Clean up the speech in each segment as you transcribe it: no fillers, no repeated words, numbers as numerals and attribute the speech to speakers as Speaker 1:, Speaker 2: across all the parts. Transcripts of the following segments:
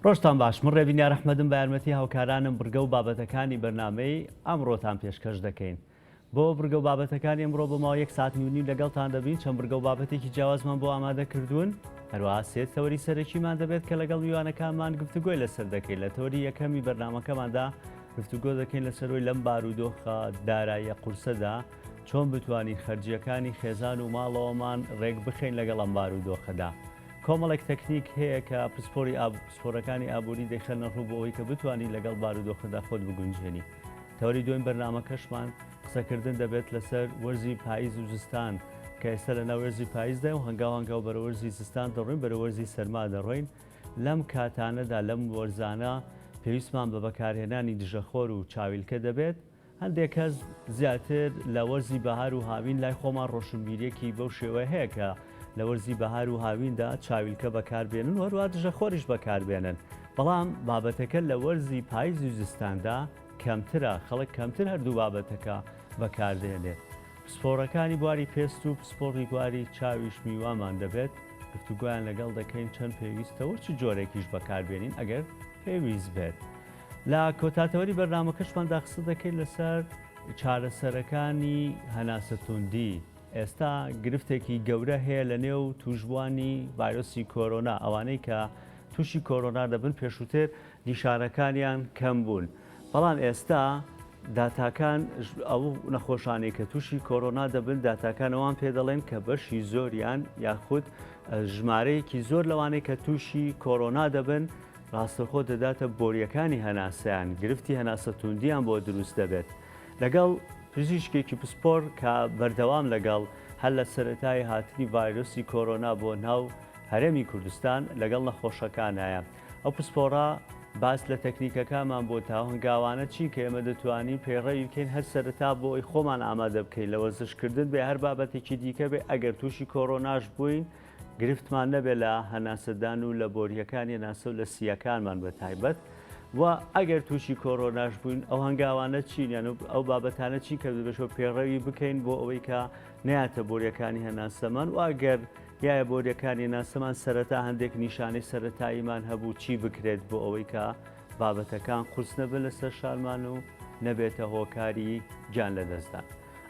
Speaker 1: ڕۆژتان باش من ڕێبینیار ئەحمەدم بە یارمەتی هاوکارانم بڕگە و بابەتەکانی بەرنامەی ئەمڕۆتان پێشکەش دەکەین. بۆ بڕگە و بابەتەکانی ئەمڕۆ بۆ ماوەی یەک ساعت و نیو لەگەڵتان دەبین چەند بڕگە و بابەتێکی جیاوازمان بۆ ئامادە کردوون هەروەها سێ تەوەری سەرەکیمان دەبێت کە لەگەڵ میوانەکانمان گفتوگۆی لەسەر دەکەین لە تەوەری یەکەمی بەرنامەکەماندا گفتوگۆ دەکەین لەسەرەوەی لەم بارودۆخە داراییە قورسەدا چۆن بتوانین خەرجییەکانی خێزان و ماڵەوەمان ڕێک بخەین لەگەڵ ئەم بارودۆخەدا. کۆمەڵێک تەکنیک هەیە کە پسپۆری ئاب پسپۆرەکانی ئابووری دەیخەنە ڕوو بۆ ئەوەی کە بتوانی لەگەڵ بارودۆخەدا خۆت بگونجێنی. تەوەری دووەمی بەرنامەکەشمان قسەکردن دەبێت لەسەر وەرزی پاییز و زستان کە ئێستا لەناو وەرزی پاییزداین و هەنگاو هەنگاو بەرەو وەرزی زستان دەڕۆین بەرەو وەرزی سەرما دەڕۆین. لەم کاتانەدا لەم وەرزانە پێویستمان بە بەکارهێنانی دژەخۆر و چاویلکە دەبێت، هەندێک کەس زیاتر لە وەرزی بەهار و هاوین لای خۆمان ڕۆشنبیریەکی بەو شێوەیە هەیە کە لە وەرزی بەهار و هاویندا چاویلکە بەکاربێنن و هەروەها دژەخۆریش بەکاربێنن، بەڵام بابەتەکە لە وەرزی پایز و زستاندا کەمترە، خەڵک کەمتر هەردوو بابەتەکە بەکاردێنێت. پسپۆڕەکانی بواری پێست و پسپۆڕی بواری چاویش میوامان دەبێت، گفتوگۆیان لەگەڵ دەکەین چەند پێویستە و چ جۆرێکیش بەکاربێنین ئەگەر پێویست بێت. لە کۆتا تەوەری بەرنامەکەشماندا قسە دەکەین لەسەر چارەسەرەکانی هەناسەتوندی. ئێستا گرفتێکی گەورە هەیە لە نێو تووشبووانی ڤایرۆسی کۆرۆنا، ئەوانەی کە تووشی کۆرۆنا دەبن پێشووتر نیشانەکانیان کەم بوون، بەڵام ئێستا داتاکان ئەو نەخۆشانەی کە تووشی کۆرۆنا دەبن داتاکان ئەوان پێ دەڵێن کە بەشی زۆریان یاخود ژمارەیەکی زۆر لەوانەی کە تووشی کۆرۆنا دەبن ڕاستەوخۆ دەداتە بۆریەکانی هەناسەیان گرفتی هەناسە توندیان بۆ دروست دەبێت لەگەڵ پزیشکێکی پسپۆر کە بەردەوام لەگەڵ هەر لە سەرەتای هاتنی ڤایرۆسی کۆرۆنا بۆ ناو هەرێمی کوردستان لەگەڵ نەخۆشەکانایە. ئەو پسپۆڕە باس لە تەکنیکەکانمان بۆ تا هەنگاوانە چین کە ئێمە دەتوانین پەیڕەوی بکەین هەر سەرەتا بۆ ئەوی خۆمان ئامادە بکەین لە وەرزشکردن بێ هەر بابەتێکی دیکە بێ ئەگەر تووشی کۆرۆناش بووین گرفتمان نەبێت لە هەناسەدان و لە بۆریەکانی هەناسە و لە سییەکانمان بە تایبەت و ئەگەر تووشی کۆرۆناش بووین ئەو هەنگاوانە چین یان ئەو بابەتانە چین کە دەبێت پەیڕەوی بکەین بۆ ئەوەی کە نەیاتە بۆریەکانی هەناسەمان و ئەگەر یایە بۆریەکانی هەناسەمان سەرەتا هەندێک نیشانەی سەرەتاییمان هەبوو چی بکرێت بۆ ئەوەی کە بابەتەکان قورس نەبن لەسەر شانمان و نەبێتە هۆکاری گیان لەدەستدان.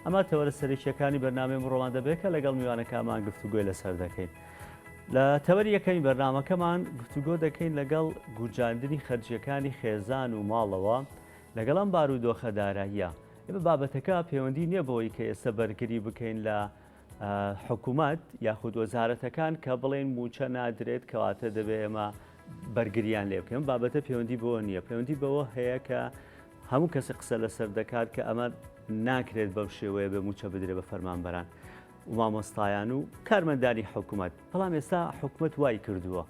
Speaker 1: ئەمە تەوەرە سەرەکییەکانی بەرنامەی ئەمڕۆمان دەبێت کە لەگەڵ میوانەکانمان گفتوگۆی لەسەر دەکەین. لە تەوەری یەکەمی بەرنامەکەمان گفتوگۆ دەکەین لەگەڵ گونجاندنی خەرجیەکانی خێزان و ماڵەوە لەگەڵ ئەم بارودۆخە داراییە. ئێمە بابەتەکە پەیوەندی نییە بەوەی کە ئێستا بەرگری بکەین لە حکوومەت یاخود وەزارەتەکان کە بڵێن مووچە نادرێت کەواتە دەبێ ئێمە بەرگریان لێ بکەین بابەتە پەیوەندی بەوە نییە پەیوەندی بەوە هەیە کە هەموو کەسێک قسە لەسەر دەکات کە ئەمە ناکرێت بەم شێوەیە بە مووچە بدرێت بە فەرمانبەران و مامۆستایان و کارمەندانی حکوومەت بەڵام ئێستا حکوومەت وای کردووە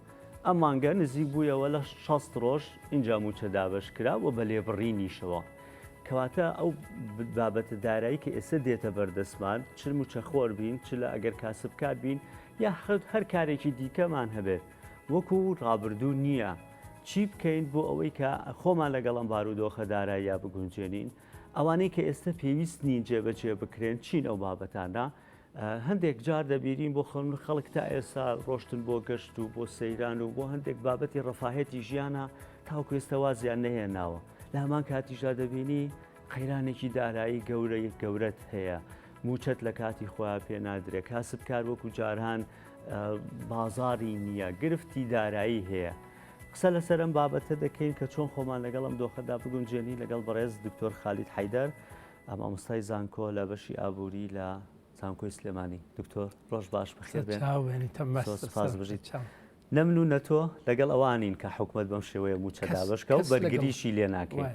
Speaker 1: ئەم مانگە نزیک بوویەوە لە 60 ڕۆژ اینجا مووچە دابەش کرا و بە لێبڕینیشەوە کەواتە ئەو بابەتە دارایی کە ئێستا دێتە بەردەستمان چ مووچەخۆر بین چ لە ئەگەر کاسبکار بین یاخود هەر کارێکی دیکەمان هەبێت وەکو ڕابردوو نییە چی بکەین بۆ ئەوەی کە خۆمان لەگەڵ ئەم بارودۆخە داراییە بگونجێنین؟ ئەوانەی کە ئێستا پێویست نین جێبەجێ بکرێن چین ئەو بابەتانە؟ هەندێک جار دەبینین بۆ خەون خەڵک تا ئێستا ڕۆشتن بۆ گەشت و بۆ سەیران و بۆ هەندێک بابەتی ڕەفاهێتی ژیانە تاوکو ئێستا وازیان نەهێناوە لە هەمان کاتیشدا دەبینی قەیرانێکی دارایی گەورەی گەورەت هەیە موچەت لە کاتی خۆیان پێ نادرێ کاسبکار وەکو جاران بازاری نییە گرفتی دارایی هەیە قسە لەسەر ئەم بابەتە دەکەین کە چۆن خۆمان لەگەڵ ئەم دۆخەدا بگونجێنین لەگەڵ بەڕێز دکتۆر خالید حەیدەر مامۆستای زانکۆ لە بەشی ئابووری لە زانکۆی سلێمانی دکتۆر ڕۆژ باش بەخێربێن سپاس بژیت نە من و نە تۆ لەگەڵ ئەوانین کە حکومەت بەم شێوەیە مووچە دابەشکە و بەرگریشی لێ ناکەین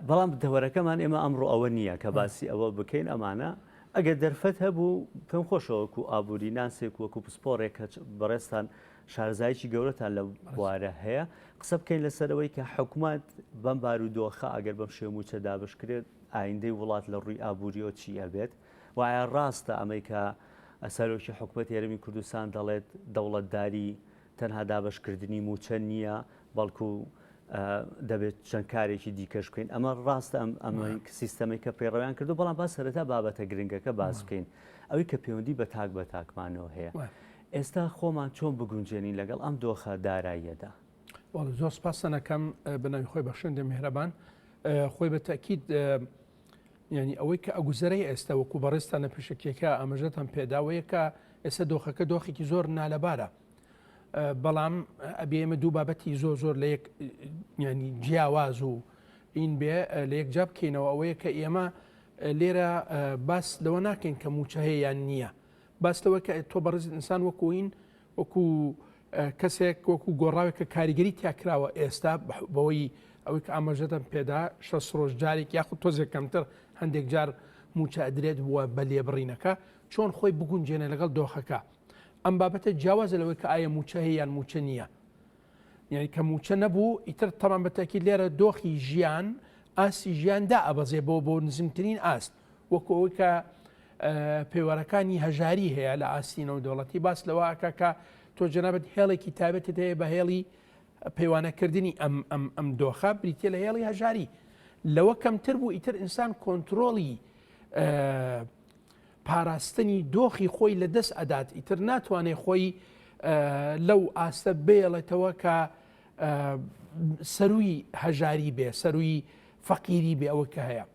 Speaker 1: بەڵام دەوەرەکەمان ئێمە ئەمڕۆ ئەوە نییە کە باسی ئەوە بکەین ئەمانە ئەگەر دەرفەت هەبوو پێم خۆشە وەکو ئابووری ناسێک وەکو پسپۆڕێک کە بەڕێزتان شارەزایەکی گەورەتان لە بوارە هەیە قسە بکەین لەسەر ئەوەی کە حکومەت بەم بارودۆخە ئەگەر بەم شێوە مووچە دابەش کرێت ئایندەی وڵات لە ڕووی ئابووریەوە چی ئەبێت و ئایا ڕاستە ئەمەی کە سەرۆکی حکومەتی هەرێمی کوردستان دەڵێت دەوڵەتداری تەنها دابەشکردنی مووچە نییە بەڵکو دەبێت چەند کارێکی دیکەش بکەین ئەمە ڕاستە ئەم ئەمە سیستەمێک کە پەیڕەویان کردو بەڵام با سەرەتا بابەتە گرنگەکە باس بکەین ئەوەی کە پەیوەندی بە تاک بە تاکمانەوە هەیە ئێستا خۆمان چۆن بگونجێنین لەگەڵ ئەم دۆخە داراییەدا؟
Speaker 2: بەڵێ زۆر سپاستان ئەکەم بە ناوی خۆی بەخشندە میهرەبان خۆی بە تەکید یعنی ئەوەی کە ئەگوزەرەی ئێستا وەکو بەڕێزتان لە پێشەکیەکە ئاماژەتان پێداوەیە کە ئێستا دۆخەکە دۆخێکی زۆر نالەبارە بەڵام ئەبێ ئێمە دوو بابەتی زۆر زۆر لە یەک ینی جیاواز و این بێ لە یەک جا بکەینەوە ئەوەیە کە ئێمە لێرە باس لەوە ناکەین کە موچە هەیە یان نییە باس لەوە کە تۆ بەڕێز ئینسان وەکوین وەکو کەسێک وەکو گۆڕاوێک کە کاریگەری تیا کراوە ئێستا بەوەی ئەوەی کە ئاماژەتان پێدا شەست ڕۆژ جارێک یاخود تۆزێک کەمتر هەندێک جار موچە ئەدرێت بووە بە لێبڕینەکە چۆن خۆی بگونجێنێ لەگەڵ دۆخەکە ئەم بابەتە جیاوازە لەوەی کە ئایا موچە هەیە یان موچە نییە یعنی کە موچە نەبوو ئیتر تەمان بەتەکی لێرە دۆخی ژیان ئاستی ژیان دا ئەبەزێ بۆ بۆ نزمترین ئاست وەکو ئەوەی کە پێوەرەکانی هەژاری هەیە لە ئاستی نێودەوڵەتی باس لەوە ئەکا کە تۆ جەنابت هێڵێکی تایبەتت هەیە بە هێڵی پەیوانەکردنی ئەم ئەم ئەم دۆخە بریتە لە هێڵی هەژاری لەوە کەمتر بوو ئیتر ئینسان کۆنتترۆڵی پاراستنی دۆخی خۆی لە دەست ئەدات ئیتر ناتوانێت خۆی لەو ئاستە بێڵێتەوە کە سەروی هەژاری بێ سەروی فەقیری بێ ئەوە کە هەیە.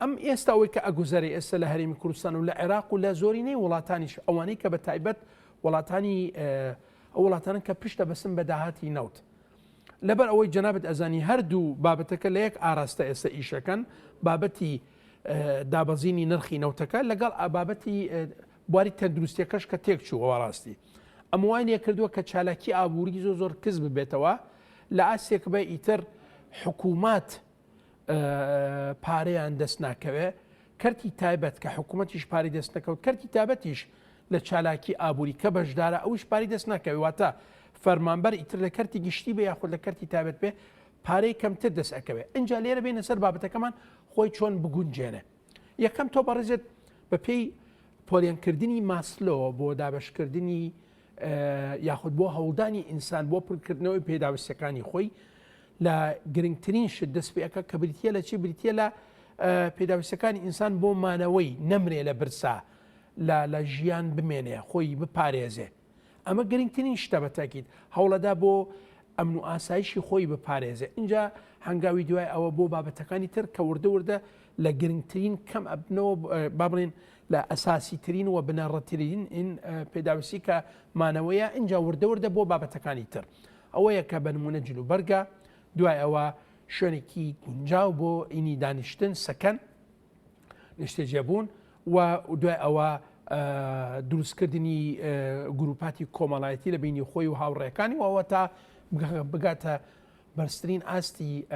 Speaker 2: ئەم ئێستا ئەوەی کە ئەگوزەرێ ئێستا لە هەرێمی کوردستان و لە عێراق و لە زۆرینەی وڵاتانیش ئەوانەی کە بە تایبەت وڵاتانی ئەو وڵاتانن کە پشتە بەسن بە داهاتی نەوت. لەبەر ئەوەی جەنابت ئەزانی هەردوو بابەتەکە لە یەک ئاراستە ئێستا ئیشەکەن بابەتی دابەزینی نرخی نەوتەکە لەگەڵ بابەتی بواری تەندروستیەکەش کە تێک چووەوە ڕاستی ئەم وای لێ کردووە کە چالاکی ئابووری زۆر زۆر کز ببێتەوە لە ئاستێک بە ئیتر حکوومەت پارەیان دەست ناکەوێ کەرتی تایبەت کە حکوومەتیش پارەی دەست نەکەوت کەرتی تابەتیش لە چالاکی ئابووری کە بەشدارە ئەوش پارەی دەست ناکەوێ واتە فەرمانبەر ئیتر لە کەرتی گشتی بێ یاخود لە کەرتی تایبەت بێ پارەی کەمتر دەست ئەکەوێ ئینجا لێرە بێنە سەر بابەتەکەمان خۆی چۆن بگونجێنێ یەکەم تۆ بەڕێزت بەپێی پۆلێنکردنی ماسلۆ بۆ دابەشکردنی یاخود بۆ هەوڵدانی ئینسان بۆ پڕکردنەوەی پێداویستەکانی خۆی لە گرنگترین شت دەست پێ ئەکا کە بریتیە لە چی بریتیە لە پێداویستەکانی ئینسان بۆ مانەوەی نەمرێ لە برسا لە لە ژیان بمێنێ خۆی بپارێزێ ئەمە گرنگترین شتە بە تاکید هەوڵەدا بۆ ئەمن و ئاسایشی خۆی بپارێزێ اینجا هەنگاوی دوای ئەوە بۆ بابەتەکانی تر کە وردە وردە لە گرنگترین کەم ئەبنەوە با بڵێن لە ئەساسی ترین و بنەڕەترین پێداویستی کە مانەوەیە اینجا وردە وردە بۆ بابەتەکانی تر ئەوەیە کە بە نموونە جلوبەرگە، دوای ئەوە شوێنێکی گونجاو بۆ ئینی دانیشتن، سەکەن، نیشتەجێبوون و دوای ئەوە دروستکردنی گروپاتی کۆمەڵایەتی لە بینی خۆی و هاوڕێکانی و ئەوە تا بگاتە بەرزترین ئاستی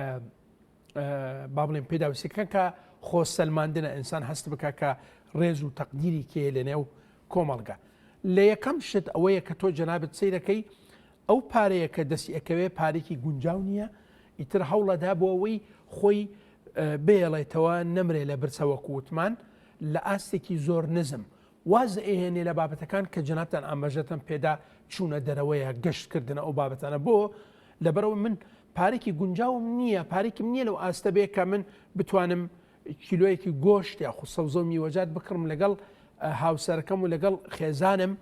Speaker 2: با بڵێن پێداویستەکان کە خۆ سەلماندنە ئینسان هەست بکە کە ڕێز و تەقدیری کێ لە نێو کۆمەڵگە لە یەکەم شت ئەوەیە کە تۆ جەنابت سەیرەکەی ئەو پارەیە کە دەستی ئەکەوێ پارێکی گونجاو نییە ئیتر هەوڵەدا بۆ ئەوەی خۆی بێڵێتەوە نەمرێ لە برسە وەکو وتمان لە ئاستێکی زۆر نزم واز ئەهێنێ لە بابەتەکان کە جەنابتان ئاماژەتان پێدا چوونە دەرەوەیە گەشتکردنە ئەو بابەتانە بۆ لەبەرەوە من پارێکی گونجاوم نییە پارێکم نییە لەو ئاستە بێ کە من بتوانم کیلۆیەکی گۆشت یاخود سەوزە و میوەجات بکڕم لەگەڵ هاوسەرەکەم و لەگەڵ خێزانم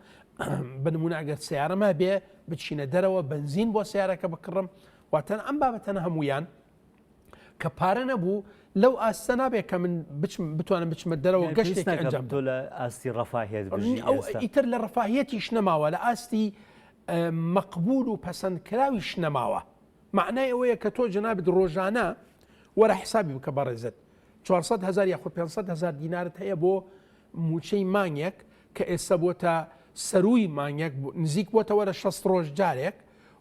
Speaker 2: بە نمونە ئەگەر سیارەمە بێ بچینە دەرەوە بنزین بۆ سیارەکە بکڕم واتەن ئەم بابەتەنە هەمویان کە پارە نەبوو لەو ئاستە نابێت کە من بچم بتوانم بچمە دەرەوە گەشتێک ئەنجام
Speaker 1: تۆ لە ئاستی ڕەفاهیت
Speaker 2: ئیتر لە ڕەفاهیەتیش نەماوە لە ئاستی مەقبول و پەسەندکراویش نەماوە مەعنای ئەوەیە کە تۆ جەنابت ڕۆژانە وەرە حسابی بکە بەڕێزت 400 هەزار یاخود 500 هەزار دینارت هەیە بۆ موچەی مانگێک کە ئێستا بۆتە سەروی مانگێک نزیک بۆتەوە لە 60 ڕۆژ جارێک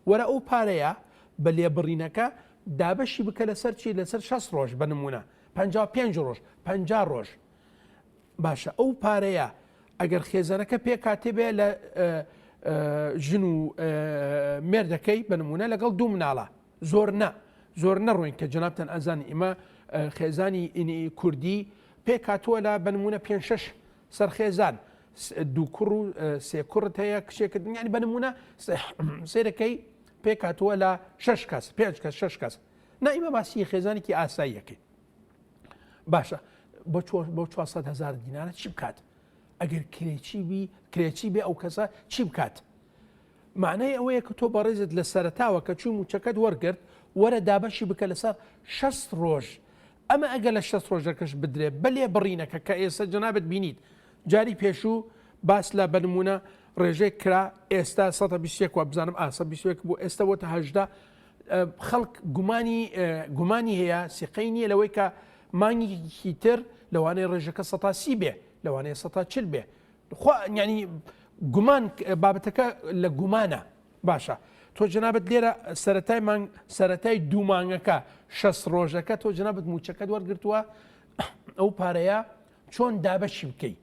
Speaker 2: وەرە ئەو پارەیە بە لێبڕینەکە دابەشی بکە لەسەر چی لەسەر 60 ڕۆژ بە نمونە 55 ڕۆژ 50 ڕۆژ باشە ئەو پارەیە ئەگەر خێزانەکە پێکاتێ بێ لە ژن و مێردەکەی بە نمونە لەگەڵ دوو مناڵە زۆر نا زۆر نەڕۆین کە جەنابتان ئەزان ئیمە خێزانی کوردی پێکاتوە لە بە نمونە پێ شش سەر خێزان دوو کوڕ و سێ کوڕت هەیە کچێکت ینی بە نمونە سێرەکەی پێکاتوە لە شش کەس پێنج کەس شش کەس نائیمە باسی خێزانێکی ئاساییەکەی باشە بۆ بۆ 400 هزار دینارە چی بکات ئەگەر کرێچی بی کرێچی بێ ئەو کەسە چی بکات؟ معنای ئەوەیە کە تۆ بەڕێزت لە سەرەتاوە کە چووی موچەکەت وەرگرت وەرە دابەشی بکە لەسەر 60 ڕۆژ ئەمە ئەگەر لە 60 ڕۆژەکەش بدرێ بەلێ بڕینەکە کە ئێستا جەنابت بینیت جاری پێشوو باس لە بە نمونە ڕێژەیەک کرا ئێستا 121 وە بزانم ئا 121 بوو ئێستا بۆتە 18 خەڵک گومانی گومانی هەیە سیقەی نییە لەوەی کە مانگێکی تر لەوانەیە ڕێژەکە سەتا سی بێ لەوانەیە سەتا چل بێ خوا ینی گومان بابەتەکە لە گومانە باشە تۆ جەنابەت لێرە سەتای مانگ سەتای دوو مانگەکە شەست ڕۆژەکە تۆ جەنابەت موچەکەت وەرگتووە ئەو پارەیە چۆن دابەشی بکەی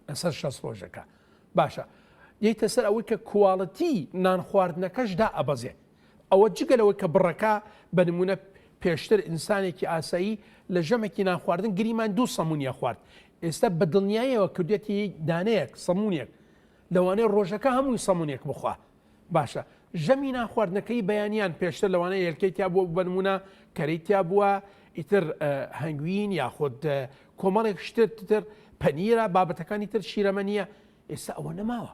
Speaker 2: لەسەر شەست ڕۆژەکە باشە دێیتە سەر ئەوەی کە کواڵەتی نان خواردنەکەش دا ئەبەزێ ئەوە جگە لەوەی کە بڕەکە بە نمونە پێشتر ئینسانێکی ئاسایی لە ژەمێکی نان خواردن گریمان دوو سەمونیە خوارد ئێستا بە دڵنیایەوە کردێتی دانەیەک سەمونێک لەوانەیە ڕۆژەکە هەمووی سەمونێک بخوا باشە ژەمی نان خواردنەکەی بەیانیان پێشتر لەوانەیە هێلکەی تیا بووە بەنمونە کەرەی تیا بووە ئیتر هەنگوین یاخود کۆمەڵێک شتر تر پەنیرە بابەتەکانی تر شیرەمەنیە ئێستا ئەوە نەماوە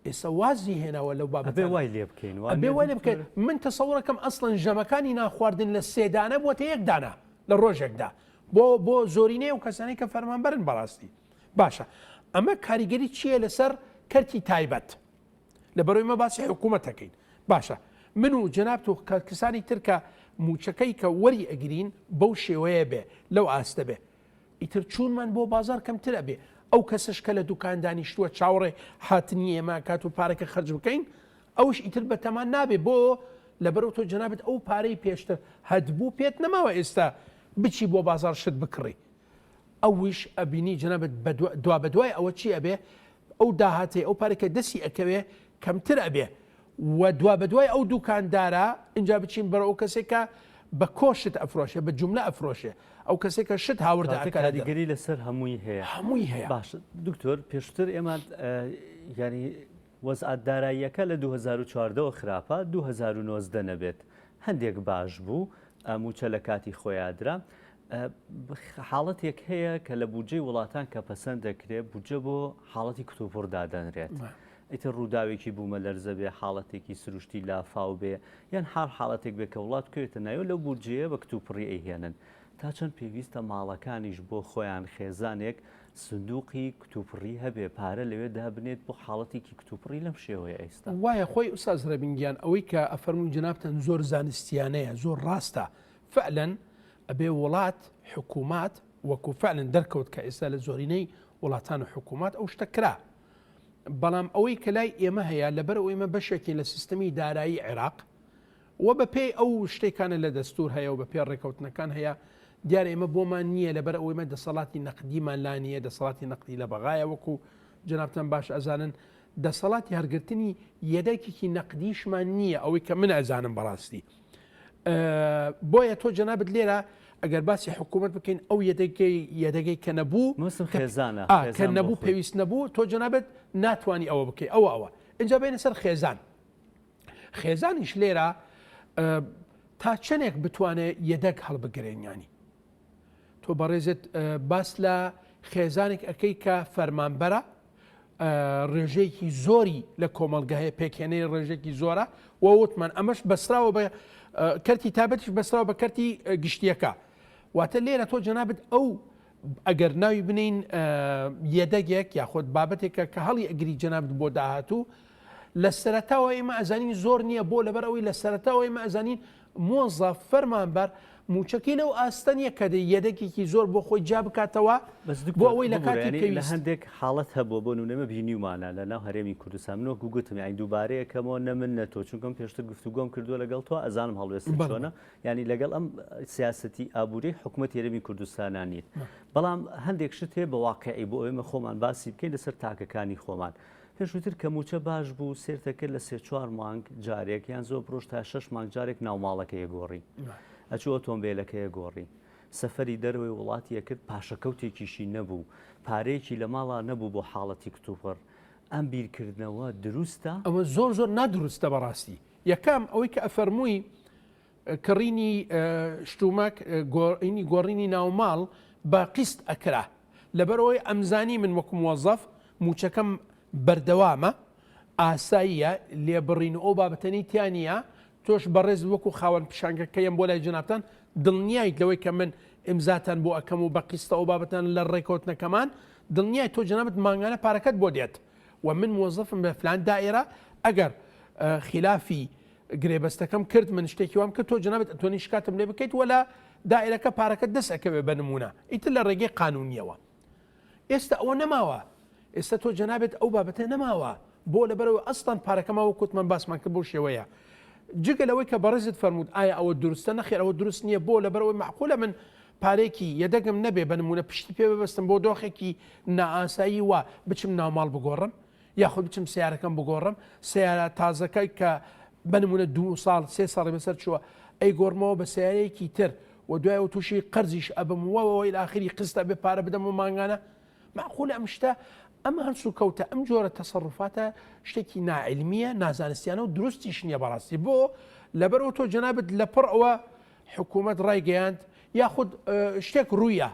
Speaker 2: ئێستا وازی هێناوە لەو بابەتە
Speaker 1: وای لێ بکەین
Speaker 2: بێ وای لێ بکەین من تەسەوڕەکەم ئەسڵەن ژەمەکانی نانخواردن لە سێدانە بووەتە یەک دانە لە ڕۆژێکدا بۆ بۆ زۆرینەی و کەسانی کە فەرمانبەرن بەڕاستی باشە ئەمە کاریگەری چییە لەسەر کەرتی تایبەت لەبەرئەوەی مە باسی حکوومەت ئەکەین باشە من و جەنابت و کەسانی تر کە مووچەکەی کە وەری ئەگرین بەو شێوەیە بێ لەو ئاستە بێ ئیتر چوونمان بۆ بازار کەمتر ئەبێ ئەو کەسش کە لە دوکان دانیشتووە چاوەڕێ هاتنی ئێمە کات و پارەکە خەرج بکەین ئەوش ئیتر بەتەمان نابێ بۆ لەبەرەوە تۆ جەنابت ئەو پارەی پێشتر هەتبوو پێت نەماوە ئێستا بچی بۆ بازار شت بکڕی ئەویش ئەبینی جەنابت دوابەدوای ئەوە چی ئەبێ ئەو داهاتەی ئەو پارەی کە دەستی ئەکەوێ کەمتر ئەبێ و دوابەدوای ئەو دوکاندارە ئینجا بچین بەرەو ئەو کەسێک کە بە کۆ شت ئەفرۆشێ بە جوملە ئەفرۆشێ ئەو کەسێک کە شت هاوردە
Speaker 1: کەواتە
Speaker 2: ئەکا لە دەرەوە.
Speaker 1: کاریگەری لەسەر هەمووی هەیە.
Speaker 2: هەمووی هەیە.
Speaker 1: باشە دکتۆر پێشتر ئێمە یانی وەزعە داراییەکە لە 2014 وە خراپە 2019 نەبێت هەندێک باش بوو مووچە لە کاتی خۆیا درا حاڵەتێک هەیە کە لە بودجەی وڵاتان کە پەسەند دەکرێت بودجە بۆ حاڵەتی کتوپڕ دادەنرێت. ئیتر ڕووداوێکی بوومەلەرزە بێ، حاڵەتێکی سروشتی لافاو بێ، یان هەر حاڵەتێک بێ کە وڵات بکەوێتە ناوی لەو بودجەیە بە کتوپڕی ئەیهێنن. تا چەند پێویستە ماڵەکانیش بۆ خۆیان خێزانێک سندوقی کتوپڕی هەبێ پارە لەوێ دابنێت بۆ حاڵەتێکی کتوپڕی لەم شێوەیە ئێستا؟
Speaker 2: وایە خۆی ئوستاز ڕێبین گیان ئەوەی کە ئەفەرموون جەنابتان زۆر زانستیانەیە زۆر ڕاستە فعلەن ئەبێ وڵات حکومات وەکو فعلەن دەرکەوت کە ئێستا لە زۆرینەی وڵاتان و حکومات ئەو شتە کرا بەڵام ئەوەی کە لای ئێمە هەیە لەبەر ئەو ئێمە بەشێکین لە سیستەمی دارایی عێراق و بە پێی ئەو شتێکانە لە دەستور هەیە و بە پێ ڕێکەوتنەکان هەیە دیار ئێمە بۆمان نییە لەبەر ئەوەی مە دەسەڵاتی نەقدیمان لا نییە دەسەڵاتی نەقدی لە بەغایە وەکو جەنابتان باش ئەزانن دەسەڵاتی هەرگرتنی یەدەکێکی نەقدیشمان نییە ئەوەی کە من ئەزانم بەڕاستی بۆیە تۆ جەنابت لێرە ئەگەر باسی حکوومەت بکەین ئەو یەدەگەی یەدەگەی کە نەبوو
Speaker 1: خێزانە
Speaker 2: کە نەبوو پێویست نەبوو تۆ جەنابت ناتوانانی ئەوە بکەی ئەوە ئەوە اینجا بینە سەر خێزان خێزانیش لێرە تا چەندێک بتوانێت یەدەگ هەڵبگرێنیانی تۆ بەڕێزت باس لە خێزانێک ئەەکەی کە فەرمانبەرە ڕێژەیەکی زۆری لە کۆمەڵگە هەیە پێکهێنەری ڕێژێکی زۆرە و وتمان ئەمەش بەسراوە بە کەرتی تابەتیش بەسراوە بە کەرتی گشتیەکە واتە لێرە تۆ جەنابت ئەو ئەگەر ناوی بنین یەدەگێک یاخود بابەتێکە کە هەڵی ئەگری جەنابت بۆ داهاتوو لە سەرەتاوە ئێمە ئەزانین زۆر نییە بۆ لەبەر ئەوەی لە سەرەتاوە ئێمە ئەزانین مۆزەف، فەرمانبەر، مووچەکەی لەو ئاستە نییە کە یەدەگێکی زۆر بۆ خۆی جیا بکاتەوە
Speaker 1: بەس
Speaker 2: بۆ
Speaker 1: دکتۆر
Speaker 2: ئەوەی لە
Speaker 1: ببورە
Speaker 2: کاتی
Speaker 1: یانی لە
Speaker 2: پێویست.
Speaker 1: هەندێک حاڵەت هەبووە بۆ نمونە ئێمە بینیومانە لە ناو هەرێمی کوردستان من وەکو گوتم یانی دووبارەیەکەمەوە نە من نە تۆ چونکە من پێشتر گفتوگۆم کردووە لەگەڵ تۆ ئەزانم هەڵوێستت
Speaker 2: بەڵێ.
Speaker 1: چۆنە یانی لەگەڵ ئەم سیاسەتی ئابووریی حکومەتی هەرێمی کوردستانا نیت بەڵام هەندێک شت هەیە بە واقعی بۆ ئێمە خۆمان باسی بکەین لەسەر تاکەکانی خۆمان پێشووتر کە مووچە باش بوو سێرتەکرد لە سێ چوار مانگ جارێک یان زۆر بڕۆژ تا شەش مانگ جارێک ناوماڵەکەی گۆڕی ئەچوو ئۆتۆمبیلەکەی گۆڕی سەفەری دەرەوەی وڵاتی ئەکرد پاشەکەوتێکیشی نەبوو پارەیەکی لە ماڵا نەبوو بۆ حاڵەتی کتوپڕ ئەم بیرکردنەوە دروستە؟
Speaker 2: ئەوە زۆر زۆر نادروستە بەڕاستی یەکەم ئەوەی کە ئەفەرمووی کڕینی شتومەک گۆڕینی گۆڕینی ناوماڵ بە قیست ئەکرا لەبەرئەوەی ئەمزانی من وەکو موەزەف موچەکەم بەردەوامە. ئاساییە لێبڕین و ئەو بابەتەنی تیا نییە تۆش بەڕێز وەکو خاوەن پیشانگەکە یەم بۆ لای جەنابتان دڵنیایت لەوەی کە من ئیمزاتان بۆ ئەکەم و بە قیستە ئەو بابەتان لە ڕێکەوتنەکەمان دڵنیای تۆ جەنابت مانگانە پارەکەت بۆ دێت و من موەزەفم لە فلان دائیرە ئەگەر خلافی گرێبەستەکەم کرد من شتێکی وام کرد تۆ جەنابت ئەتوانی شکاتم لێ بکەیت وەلا دائیرەکە پارەکەت دەست ئەکەوێ بە نمونە ئیتر لە ڕێگەی قانونیەوە ئێستا ئەوە نەماوە ئێستا تۆ جەنابت ئەو بابەتە نەماوە بۆ لەبەرەوە ئەسڵەن پارەکەمان وەک وتمان باسمان کرد بەو شێوەیە جگە لەوەی کە بەڕێزت فەرمووت ئایا ئەوە دروستە نەخێر ئەوە دروست نییە بۆ لەبەرەوەی معقولە من پارێکی یەدەگم نەبێ بە نمونە پشتی پێ ببەستم بۆ دۆخێکی نائاسایی وا بچم ناوماڵ بگۆڕم یاخود بچم سیارەکەم بگۆڕم سیارە تازەکەی کە بە نمونە دو ساڵ سێ ساڵی بەسەر چووە ئەی گۆڕمەوە بە سیارەیەکی تر و دوایەوە تووشی قەرزیش ئەبم وەوەی ئاخری قستە بێ پارە بدەم و مانگانە مەعقولە ئەم شتە ئەم هەڵسوکەوتە ئەم جۆرە تەسەروفاتە شتێکی ناعلمیە نازانستیانە و دروستیش نییە بەڕاستی بۆ لەبەرەوە تۆ جەنابت لەپڕ ئەوە حکوومەت ڕایگەیاند یاخود شتێک ڕوویە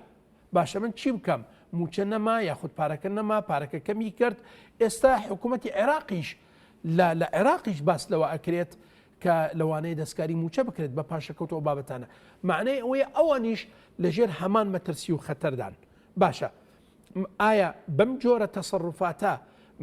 Speaker 2: باشە من چی بکەم موچە نەما یاخود پارەکە نەما پارەکە کەمی کرد ئێستا حکوومەتی عێراقیش لە لە عێراقیش باس لەوە ئەکرێت کە لەوانەیە دەستکاری موچە بکرێت بە پاشەکەوتەوە بابەتانە معنای ئەوەیە ئەوانیش لەژێر هەمان مەترسی و خەتەردان باشە ئایا بەم جۆرە تەسەروفاتە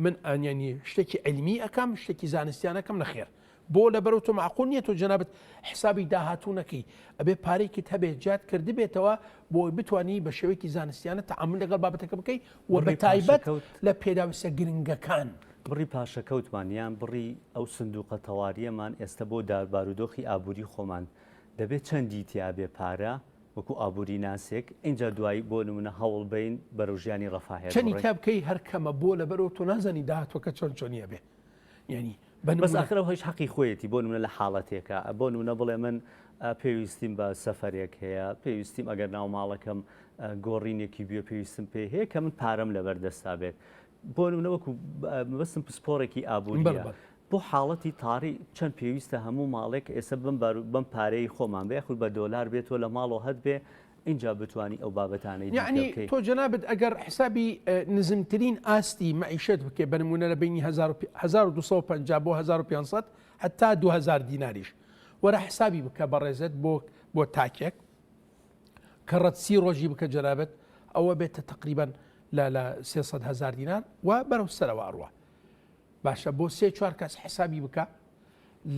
Speaker 2: من ئەنیانی شتێکی عیلمی ئەکەم شتێکی زانستیانەکەم نەخێر بۆ لەبەرو تۆ معقول نییە تۆ جەنابت حسابی داهاتوو نەکەی ئەبێ پارێکت هەبێت جات کردبێتەوە بۆ بتانی بە شێوەیەکی زانستیانە تعامل لەگەڵ بابەتەکە بکەی و بە تایبەت لە پێداویستە گرنگەکان.
Speaker 1: بڕی پاشەکەوتمان یان بڕی ئەو سندوقە تەواریەمان ئێستا بۆ بارودۆخی ئابووری خۆمان دەبێت چەندی تیابێ پارە وەکو ئابووری ناسێک ئینجا دوایی بۆ نمونە هەوڵ بەین بەرەو ژیانی ڕەفاهیەت
Speaker 2: چەنی تا بکەی هەر کەمە بۆ لەبەرەوە تۆ نازانی داهاتوەکە چۆن چۆنیە بێ
Speaker 1: یعنی بەس ئاخر ئەو هیچ حەقی خۆیەتی بۆ نمونە لە حاڵەتێکە بۆ نمونە بڵێ من پێویستیم بە سەفەرێک هەیە پێویستیم ئەگەر ناو ماڵەکەم گۆڕینێکی بێ پێویستم پێ هەیە کە من پارەم لەبەر دەستا بێت بۆ نمونە وەکو مەبەستم پسپۆڕێکی ئابووریە بۆ حاڵەتی تاری چەند پێویستە هەموو ماڵێک ئێستا بەم بارو بەم پارەی خۆمان بێ یاخود بە دۆلار بێت تۆ لە ماڵەوە هەت بێ ئینجا بتوانی ئەو بابەتانەی دیکە
Speaker 2: یەعنی
Speaker 1: بکەی.
Speaker 2: تۆ جەنابت ئەگەر حسابی نزمترین ئاستی مەعیشەت بکەی بە نموونە لە بەینی 1250 بۆ 1500 هەتا 2000 دیناریش وەرە حسابی بکە بەڕێزت بۆ بۆ تاکێک کە ڕەت سی ڕۆژی بکە جەنابت ئەوە بێتە تقریبا لە لە 300 هزار دینار و بەرەو سەرەوە ئەڕوا باشە بۆ سێ چوار کەس حسابی بکە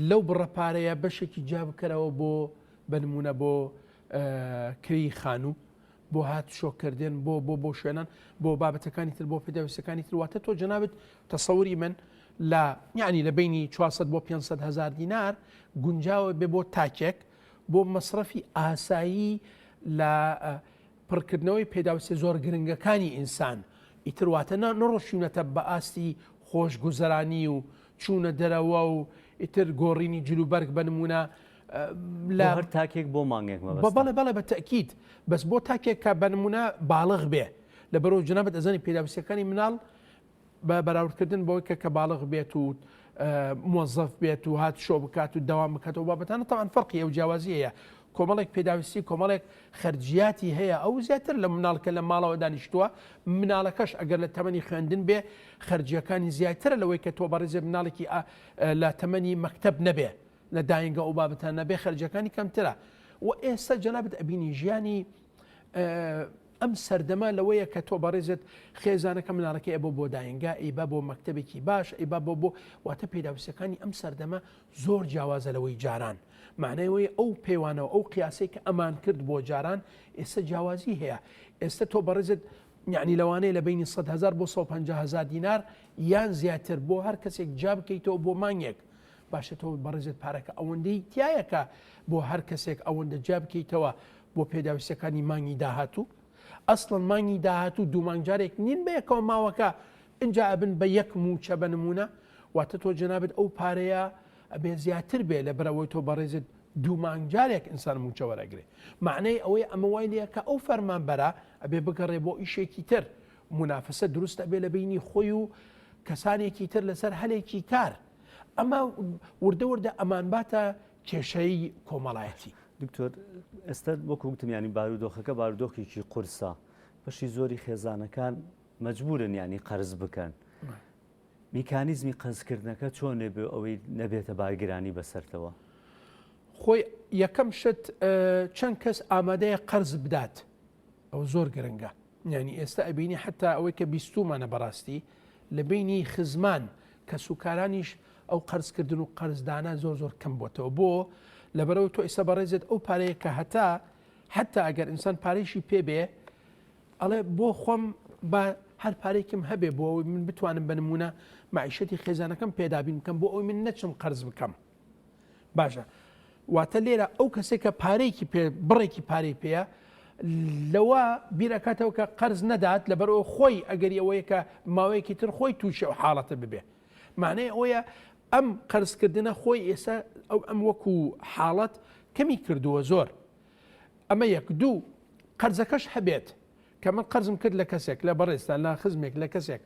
Speaker 2: لەو بڕە پارەیە بەشێکی جیا بکەرەوە بۆ بە نمونە بۆ کری خانوو بۆ هات شۆکردن بۆ بۆ بۆ شوێنان بۆ بابەتەکانی تر بۆ پێداویستەکانی تر واتە تۆ جەنابت تەسەوری من لە یعنی لە بینی 400 بۆ 500 هزار دینار گونجاوە بێ بۆ تاکێک بۆ مەصرفی ئاسایی لە پڕکردنەوەی پێداویستە زۆر گرنگەکانی ئینسان، ئیتر واتە نا نەڕۆشیونەتە بە ئاستی خۆشگوزەرانی و چوونە دەرەوە و ئیتر گۆڕینی جلوبەرگ بە نموونە
Speaker 1: لە هەر تاکێک بۆ مانگێک
Speaker 2: مەبەستە. بەڵێ بەڵێ بە تەئکید بەس بۆ تاکێک کە بە نموونە باڵغ بێ لەبەرئەوە جەنابت ئەزانی پێداویستیەکانی مناڵ بە بەراوردکردن بەوەی کە کە باڵغ بێت و مۆزەف بێت و هات شۆ بکات و دەوام بکاتەوە بابەتانە تاوان فەرقی ئەو جیاوازی هەیە کۆمەڵێک پێداویستی کۆمەڵێک خەرجیاتی هەیە ئەو زیاتر لە مناڵکە لە ماڵەوە دانیشتووە مناڵەکەش ئەگەر لە تەمەنی خوێندن بێ خەرجیەکانی زیاترە لەوەی کە تۆ بەڕێزێ مناڵێکی لە تەمەنی مەکتب نەبێ لە داینگە ئەو بابەتان نەبێ خەرجەکانی کەمترە و ئێستا جەنابت ئەبینی ژیانی ئەم سەردەمە لەوەیە کە تۆ بەڕێزت خێزانەکە مناڵەکەی ئەبۆ بۆ داینگا ئەیبا بۆ مەکتەبێکی باش ئەیبا بۆ بۆ واتە پێداویستەکانی ئەم سەردەمە زۆر جیاوازە لەوەی جاران معنای ئەوەیە ئەو پێوانەوە ئەو قیاسەی کە ئەمان کرد بۆ جاران ئێستا جیاوازی هەیە ئێستا تۆ بەڕێزت یعنی لەوانەیە لە بینی 100 هزار بۆ 150 هزار دینار یان زیاتر بۆ هەر کەسێک جا بکەیتەوە بۆ مانگێک باشە تۆ بەڕێزت پارەکە ئەوەندەی تایەکە بۆ هەر کەسێک ئەوەندە جا بکەیتەوە بۆ پێداویستیەکانی مانگی داهاتوو؟ ئەسڵەن مانگی داهاتوو دوو مانگ جارێک نین بەیەکەوە ماوەکە ئینجا ئەبن بە یەک مووچە بە نموونە واتە تۆ جەنابت ئەو پارەیە ئەبێ زیاتر بێ لە برەوەی تۆ بەڕێزت دوو مانگ جارێک ئینسان مووچە وەرەگرێ معنای ئەوەی ئەمە وای لێ کە ئەو فەرمانبەرە ئەبێ بگەڕێ بۆ ئیشێکی تر مونافەسە دروست ئەبێ لە بینی خۆی و کەسانێکی تر لەسەر هەلێکی کار ئەمە وردە وردە ئەمانباتە کێشەی کۆمەڵایەتی.
Speaker 1: دکتۆر ئێستا وەکو وتم ینی بارودۆخەکە بارودۆخێکی قورسە بەشی زۆری خێزانەکان مەجبورن ینی قەرز بکەن. میکانیزمی قەرزکردنەکە چۆنێ بۆ ئەوەی نەبێتە بارگرانی بەسەرتەوە؟
Speaker 2: خۆی یەکەم شت چەند کەس ئامادەیە قەرز بدات ئەوە زۆر گرنگە یعنی ئێستا ئەبینی حتا ئەوەی کە بیستومانە بەڕاستی لە بینی خزمان کەسوکارانیش ئەو قەرزکردن و قەرزدانە زۆر زۆر کەم بۆتەوە بۆ لەبەرەوە تۆ ئێستا بەڕێزت ئەو پارەیە کە هەتا حتا ئەگەر ئینسان پارەیشی پێ بێ ئەڵێ بۆ خۆم با هەر پارێکم هەبێ بۆ ئەوەی من بتوانم بە نمونە معیشەتی خێزانەکەم پێدابین بکەم بۆ ئەوی من نەچم قەرز بکەم باشە واتە لێرە ئەو کەسێک کە پارێکی پێ بڕێکی پارەی پێیە لەوە بیرەکاتەوە کە قەرز نەدات لەبەر ئەو خۆی ئەگەری ئەوەیە کە ماوەیەکی تر خۆی تووشی ئەو حاڵەتە ببێ معنای ئەوەیە ئەم قەرزکردنە خۆی ئێستا ئەو ئەم وەکو حاڵەت کەمی کردووە زۆر ئەمە یەک دوو قەرزەکەش هەبێت کە من قەرزم کرد لە کەسێک لە بەڕێزتان لە خزمێک لە کەسێک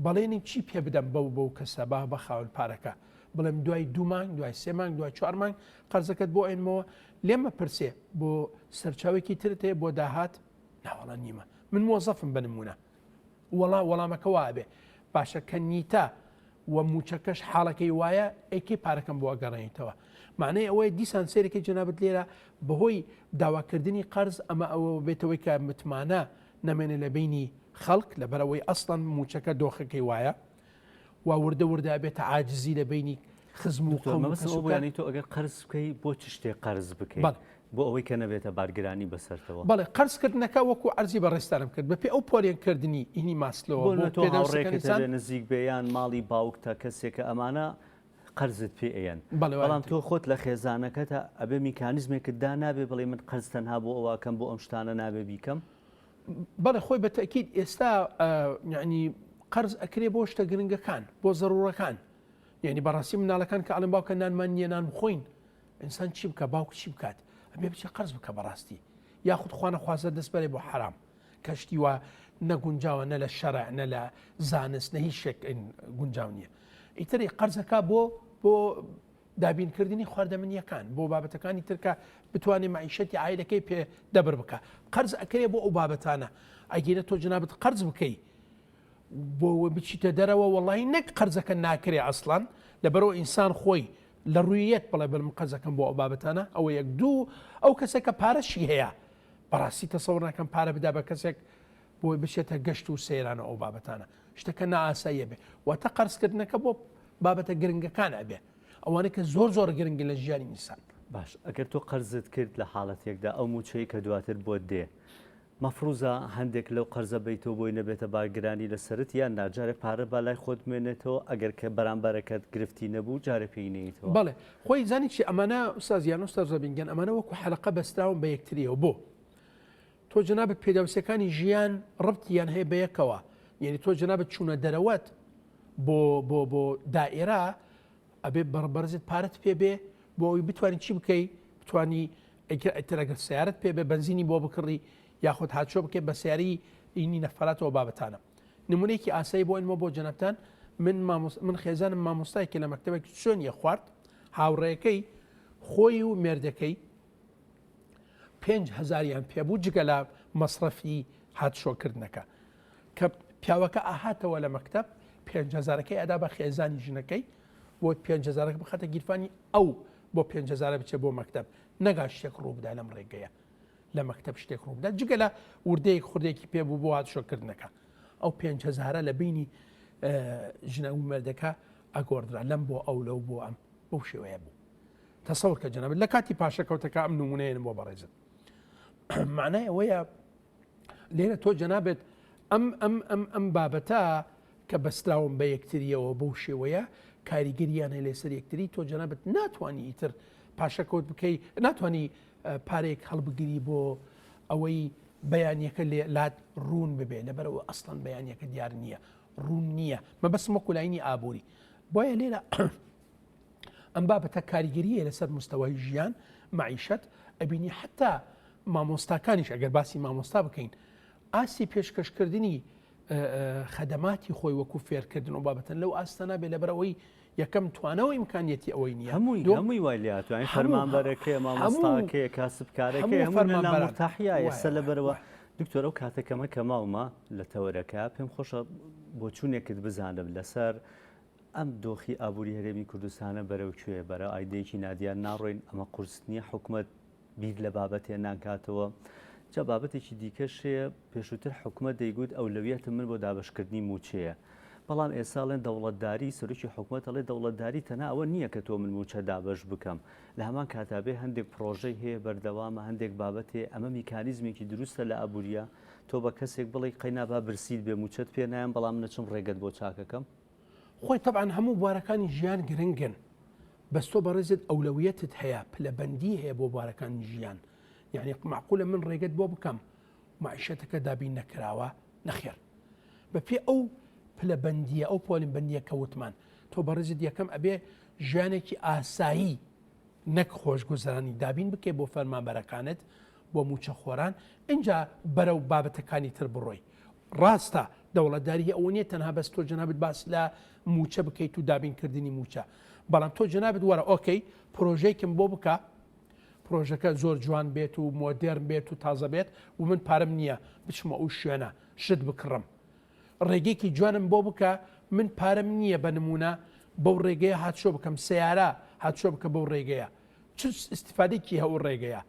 Speaker 2: بەڵێنی چی پێ بدەم بەو بەو کەسە با بە خاوەن پارەکە بڵێم دوای دوو مانگ دوای سێ مانگ دوای چوار مانگ قەرزەکەت بۆ ئێنمەوە لێمە پرسێ بۆ سەرچاوێکی ترت هەیە بۆ داهات ناوەڵا نیمە من مۆزەفم بە نمونە وەڵا وەڵامەکە وابێ باشە کە نیتە و موچەکەش حاڵەکەی وایە ئەی کەی پارەکەم بۆ ئەگەڕێنیتەوە معنای ئەوەیە دیسان سێرەکەی جەنابت لێرە بەهۆی داواکردنی قەرز ئەمە ئەوە بێتەوەی کە متمانە نەمێنێ لە بینی خەڵک لەبەرەوەی ئەسڵەن موچەکە دۆخەکەی وایە و وردە وردە بێتە عاجزی لە بینی خزم و قەوم و کەسوکار.
Speaker 1: یانی تۆ ئەگەر قەرز بکەی بۆ چ شتێک قەرز بکەی؟ بۆ ئەوەی کە نەبێتە بارگرانی بەسەرتەوە.
Speaker 2: بەڵێ قەرز کردنەکە وەکو عەرزی بەڕێزتانم کرد بەپێی ئەو پۆلێن کردنی ئینی ماسلۆوە
Speaker 1: بۆ تۆ هاوڕێکت هەبێ نزیک بێ یان ماڵی باوکتە کەسێکە ئەمانە قەرزت پێ ئەیەن بەڵام تۆ خۆت لە خێزانەکەتە ئەبێ میکانیزمێکت دانابێ بڵێ من قەرز تەنها بۆ ئەوە ئەکەم بۆ ئەم شتانە نابێ بیکەم؟
Speaker 2: بەڵێ خۆی بە تەئکید ئێستا یعنی قەرز ئەکرێ بۆ شتە گرنگەکان بۆ زەڕوڕەکان یعنی بەڕاستی مناڵەکان کە ئەڵێن باوکە نانمان نییە نان بخۆین ئینسان چی بکە باوک چی بکات ئەبێ بچێ قەرز بکە بەڕاستی یاخود خوانەخوازە دەست بەرێ بۆ حرام کەشتی وا نەگونجاوە نە لە شەرع نە لە زانست نە هیچ شتێک گونجاو نییە ئیتری قەرزەکە بۆ بۆ دابینکردنی خواردەمنیەکان بۆ بابەتەکانی تر کە بتوانێ مەعیشەتی عایلەکەی پێ دەبر بکا قەرز ئەکرێ بۆ ئەو بابەتانە ئەگینە تۆ جنابت قەرز بکەی بۆ بچیتە دەرەوە وەڵی نەک قەرزەکە ناکرێ ئەسڵان لەبەرەوە ئینسان خۆی لە ڕوویەت بڵێ بەلم قەرزەکەم بۆ ئەو بابەتانە ئەوە یەک دوو ئەو کەسێک کە پارەشی هەیە بەڕاستی تەسەوڕ ناکەم پارە بدا بە کەسێک بۆی بچێتە گەشت و سەیران و ئەو بابەتانە شتەکە نائاساییە بێ واتە قەرزکردنەکە بۆ بابەتە گرنگەکان ئەبێ ئەوانەی کە زۆر زۆر گرنگن لە ژیانی ئینسان.
Speaker 1: باش ئەگەر تۆ قەرزت کرد لە حاڵەتێکدا ئەو مووچەی کە دواتر بۆت دێ مەفروزە هەندێک لەو قەرزە بەیتەوە بۆی نەبێتە بارگرانی لەسەرت یان نا جارێ پارە با لای خۆت بمێنێتەوە ئەگەر کە بەرامبەرەکەت گرفتی نەبوو جارێ پێی نەیتەوە.
Speaker 2: بەڵێ خۆی زانی چی ئەمانە ئوستاز یان ئوستاز ڕەبین گیان ئەمانە وەکو حەلەقە بەستراون بە یەکتریەوە بۆ؟ تۆ جەنابت پێداویستیەکانی ژیان ڕبتیان هەیە بەیەکەوە یعنی تۆ جەنابت چوونە دەرەوەت بۆ بۆ بۆ دائێرا ئەبێ بەڕبەرزت پارەت پێ بێ بۆ ئەوی بتوانانی چی بکەی بتانی ئەتر ئەگەر سیارەت پێ بێ بەنزینی بۆ بکڕی یاخود هاچۆ بکەی بە سیاری ئینی نەفراتەوە بابەتانە نمونەیەکی ئاسایی بۆ ئەنمە بۆ جەنابتان من من خێزانم مامۆستایکی لە مەکتتەبێکی چۆنیە خوارد هاوڕێەکەی خۆی و مێردەکەی پێنج هەزاریان پێبوو جگە لە مەسرەفی هاتشۆکردنەکە کە پیاوەکە ئاهاتەوە لە مەکتەب پێنج هەزارەکەی ئەدا بە خێزانی ژنەکەی بۆ پێنج هەزارەکە بخاتە گیرفانی ئەو بۆ پێنج هەزارە بچێ بۆ مەکتەب نەگا شتێک ڕووبدا لەم ڕێگەیە لە مەکتەب شتێک ڕووبدا جگە لە وردەیەک خوردێکی پێ بوو بۆ هاتشۆکردنەکە ئەو پێنج هەزارە لە بینی ژنە و مردەکە ئەگۆڕدرا لەم بۆ ئەو لەو بۆ ئەم بەو شێوەیە بوو تەسەور کە جەنابت لە کاتی پاشەکەوتەکە ئەم نمونەیەنم بۆ بەڕێزت معنای ئەوەیە لێرە تۆ جەنابێت ئەم ئەم ئەم ئەم بابەتە کە بەستراون بە یەکتریەوە بەو شێوەیە کاریگەریان هەیە لەسەر یەکتری تۆ جەنابەت ناتوانانی ئیتر پاشەکەوت بکەی ناتوانانی پارێک هەڵبگری بۆ ئەوەی بەیانەکە لێ لات ڕوون ببێ لەبەرەوە ئەسڵەن بەیانەکە دیار نییە ڕوون نییە مەبەسم وەکو لاینی ئابووری بۆیە لێرە ئەم بابەتە کاریگەری هەیە لەسەر مستەوای ژیان، مەعیشەت، ئەبینی حەتا مامۆستاکانیش ئەگەر باسی مامۆستا بکەین ئاستی پێشکەشکردنی خەدەماتی خۆی وەکو فێرکردن و بابەتەن لەو ئاستە نابێت لەبەرئەوەی یەکەم توانەوە ئیمکانیەتی ئەوەی نییە
Speaker 1: هەمووی هەمووی وای لێهاتووە فەرمانبەرەکەی مامۆستاکەی کاسبکارەکەی هەموو فەرمانبەران تاحیا ئێستا لەبەرەوە. دکتۆر ئەو کاتە کەمە کە ماومە لە تەوەرەکە پێم خۆشە بۆچوونێکت بزانم لەسەر ئەم دۆخی ئابووری هەرێمی کوردستانە بەرەو کوێ بەرە ئایدەیەکی نادیار ناڕۆین ئەمە قورس نییە حکومەت بیر لە بابەتێ ناکاتەوە جا بابەتێکی دیکەش هەیە پێشووتر حکومەت دەیگوت ئەولەویەتم من بۆ دابەشکردنی مووچەیە بەڵام ئێستا ئەڵێن دەوڵەتداری سەرۆکی حکومەت ئەڵێ دەوڵەتداری تەنها ئەوە نییە کە تۆ من مووچە دابەش بکەم لە هەمان کاتا بێ هەندێک پڕۆژەی هەیە بەردەوامە هەندێک بابەت هەیە ئەمە میکانیزمێکی دروستە لە ئابووریە تۆ بە کەسێک بڵێی قەینا با برسیت بێ مووچەت پێ نایەم بەڵام من ئەچم ڕێگەت بۆ چاکەکەم.
Speaker 2: خۆی تەبعەن هەموو بوارەکانی ژیان گرنگن بەس تۆ بەڕێزت ئەولەویەتت هەیە پلەبەندی هەیە بۆ بوارەکانی ژیان یعنی معقولە من ڕێگەت بۆ بکەم معیشەتەکە دابین نەکراوە نەخێر بەپێ ئەو پلەبەندیە ئەو پۆلین بەندیە کە وتمان تۆ بەڕێزت یەکەم ئەبێ ژیانێکی ئاسایی نەک خۆشگوزەرانی دابین بکەی بۆ فەرمانبەرەکانت بۆ موچەخۆران ئینجا بەرەو بابەتەکانی تر بڕۆی ڕاستە دەوڵەتداری ئەوە نیە تەنها بەس تۆ جەنابت باس لە موچە بکەیت و دابینکردنی موچە بەڵام تۆ جەنابت وەرە okay پرۆژەیەکم بۆ بکە پرۆژەکە زۆر جوان بێت و مۆدێرن بێت و تازە بێت و من پارەم نییە بچمە ئەو شوێنە شت بکڕم ڕێگەیەکی جوانم بۆ بکە من پارەم نییە بە نمونە بەو ڕێگەیە هاتشۆ بکەم سیارە هاتشۆ بکە بەو ڕێگەیە چ ئیسیفادێکی هەو ڕێگەیە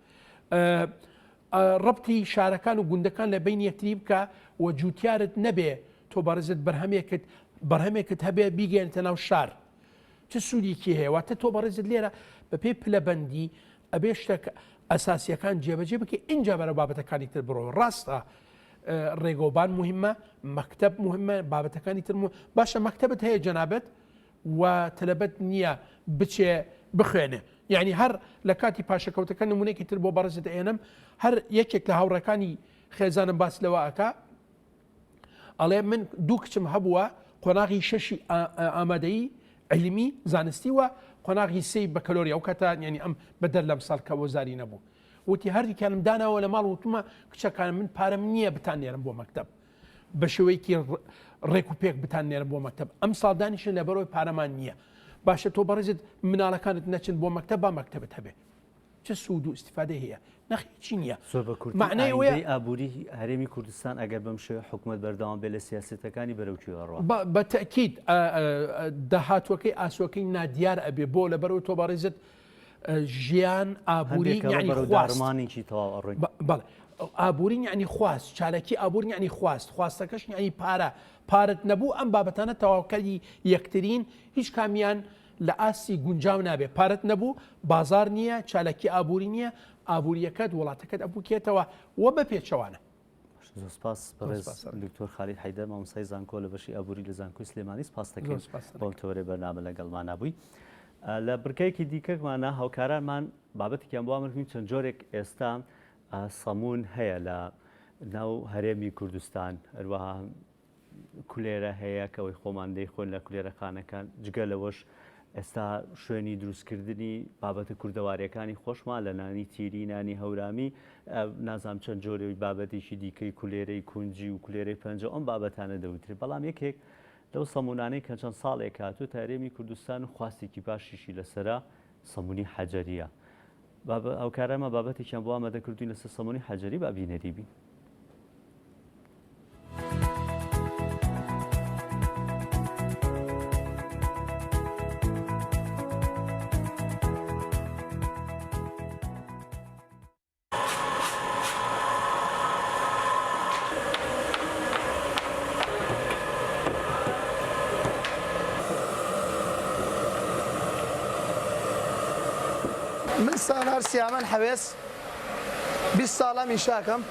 Speaker 2: ڕەبتی شارەکان و گوندەکان لە بەین یەکتری بکە و جوتیارت نەبێ تۆ بەڕێزت بەرهەمێکت بەرهەمێکت هەبێ بیگەیەنیتە ناو شار چ سوودێکی هەیە واتە تۆ بەڕێزت لێرە بەپێی پلەبەندی ئەبێ شتە ئەساسیەکان جێبەجێ بکەی ئینجا بەرەو بابەتەکانی تر بڕۆ ڕاستە ڕێگەوبان مهمە مەکتب مهمە بابەتەکانی تر باشە مەکتبت هەیە جەنابەت و تەلەبەت نییە بچێ بخوێنێ یعنی هەر لە کاتی پاشەکەوتەکە نمونێکی تر بۆ بەڕێزت ئێنم هەر یەکێک لە هاوڕێکانی خێزانم باس لەوە ئەکا ئەڵێ من دوو کچم هەبووە قۆناغی شەشی ئامادەیی علمی زانستی و قۆناغی سێی بەکەلۆری ئەو کاتە یعنی ئەم بەدەر لەم ساڵ کە وەزاری نەبوو وتی هەردووکیانم داناوە لە ماڵ وتمە کچەکان من پارەم نییە بتان نێرم بۆ مەکتب بە شێوەیەکی ڕێک و پێک بتان نێرم بۆ مەکتب ئەم ساڵ دانیشن لەبەرەوەی پارەمان نییە باشە تۆ بەڕێزت مناڵەکانت نەچن بۆ مەکتب با مەکتبت هەبێ چ سوود و ئیسیفادەی هەیە نەخ هیچی نییە
Speaker 1: زۆر بە کورتی معنای ئەوەیە ئایندەی ئابووری هەرێمی کوردستان ئەگەر بەم شێوە حکومەت بەردەوام بێت لە سیاسەتەکانی بەرەو کوێ ئەڕوا؟
Speaker 2: بە تەئکید داهاتووەکەی ئاسۆکەی نادیار ئەبێ بۆ لەبەرئەوەی تۆ بەڕێزت ژیان ئابووری
Speaker 1: هەندێک
Speaker 2: یعنی
Speaker 1: بەرەو
Speaker 2: خواست
Speaker 1: داڕمانێکی تەواو ئەڕۆین.
Speaker 2: بەڵێ ئابووری یعنی خواست چالاکی ئابووری یعنی خواست خواستەکەش یعنی پارە پارت نەبوو ئەم بابەتانە تەواوکەری یەکترین هیچ کامیان لە ئاستی گونجاو نابێ پارەت نەبوو بازار نییە چالاکی ئابووری نییە ئابووریەکەت وڵاتەکەت ئەپوکێتەوە و بە پێچەوانە.
Speaker 1: زۆر سپاس بەڕێز دکتۆر خالید حەیدەر مامۆستای زانکۆ لە بەشی ئابووری لە زانکۆی سلێمانی سپاس دەکەین بۆ تەوەرەی بەرنامە لەگەڵمانا بووی. لە بڕگەیەکی دیکەمانە هاوکارانمان بابەتێکیان بۆ ئامادەکردین چەند جۆرێک ئێستا سەمون هەیە لە ناو هەرێمی کوردستان هەروەها کولێرە هەیە کە ئەوەی خۆمان دەیخۆین لە کولێرەخانەکان، جگە لەوەش ئێستا شوێنی دروستکردنی بابەتە کوردەواریەکانی خۆشمان لە نانی تیری، نانی هەورامی، نازانم چەند جۆرەی بابەتێکی دیکەی کولێرەی کونجی و کولێرەی پەنجە ئەم بابەتانە دەوترێت، بەڵام یەکێک لەو سەمونانەی کە چەند ساڵێک هاتووەتە هەرێمی کوردستان و خواستێکی باشیشی لەسەرە سەمونی حەجەریە. هاوکارانمان بابەتێکیان بۆ ئامادە کردوین لەسەر سەمونی حەجەری با بینەری بین.
Speaker 3: من سالار سیامەند حەوێز 20 ساڵە میشاکەم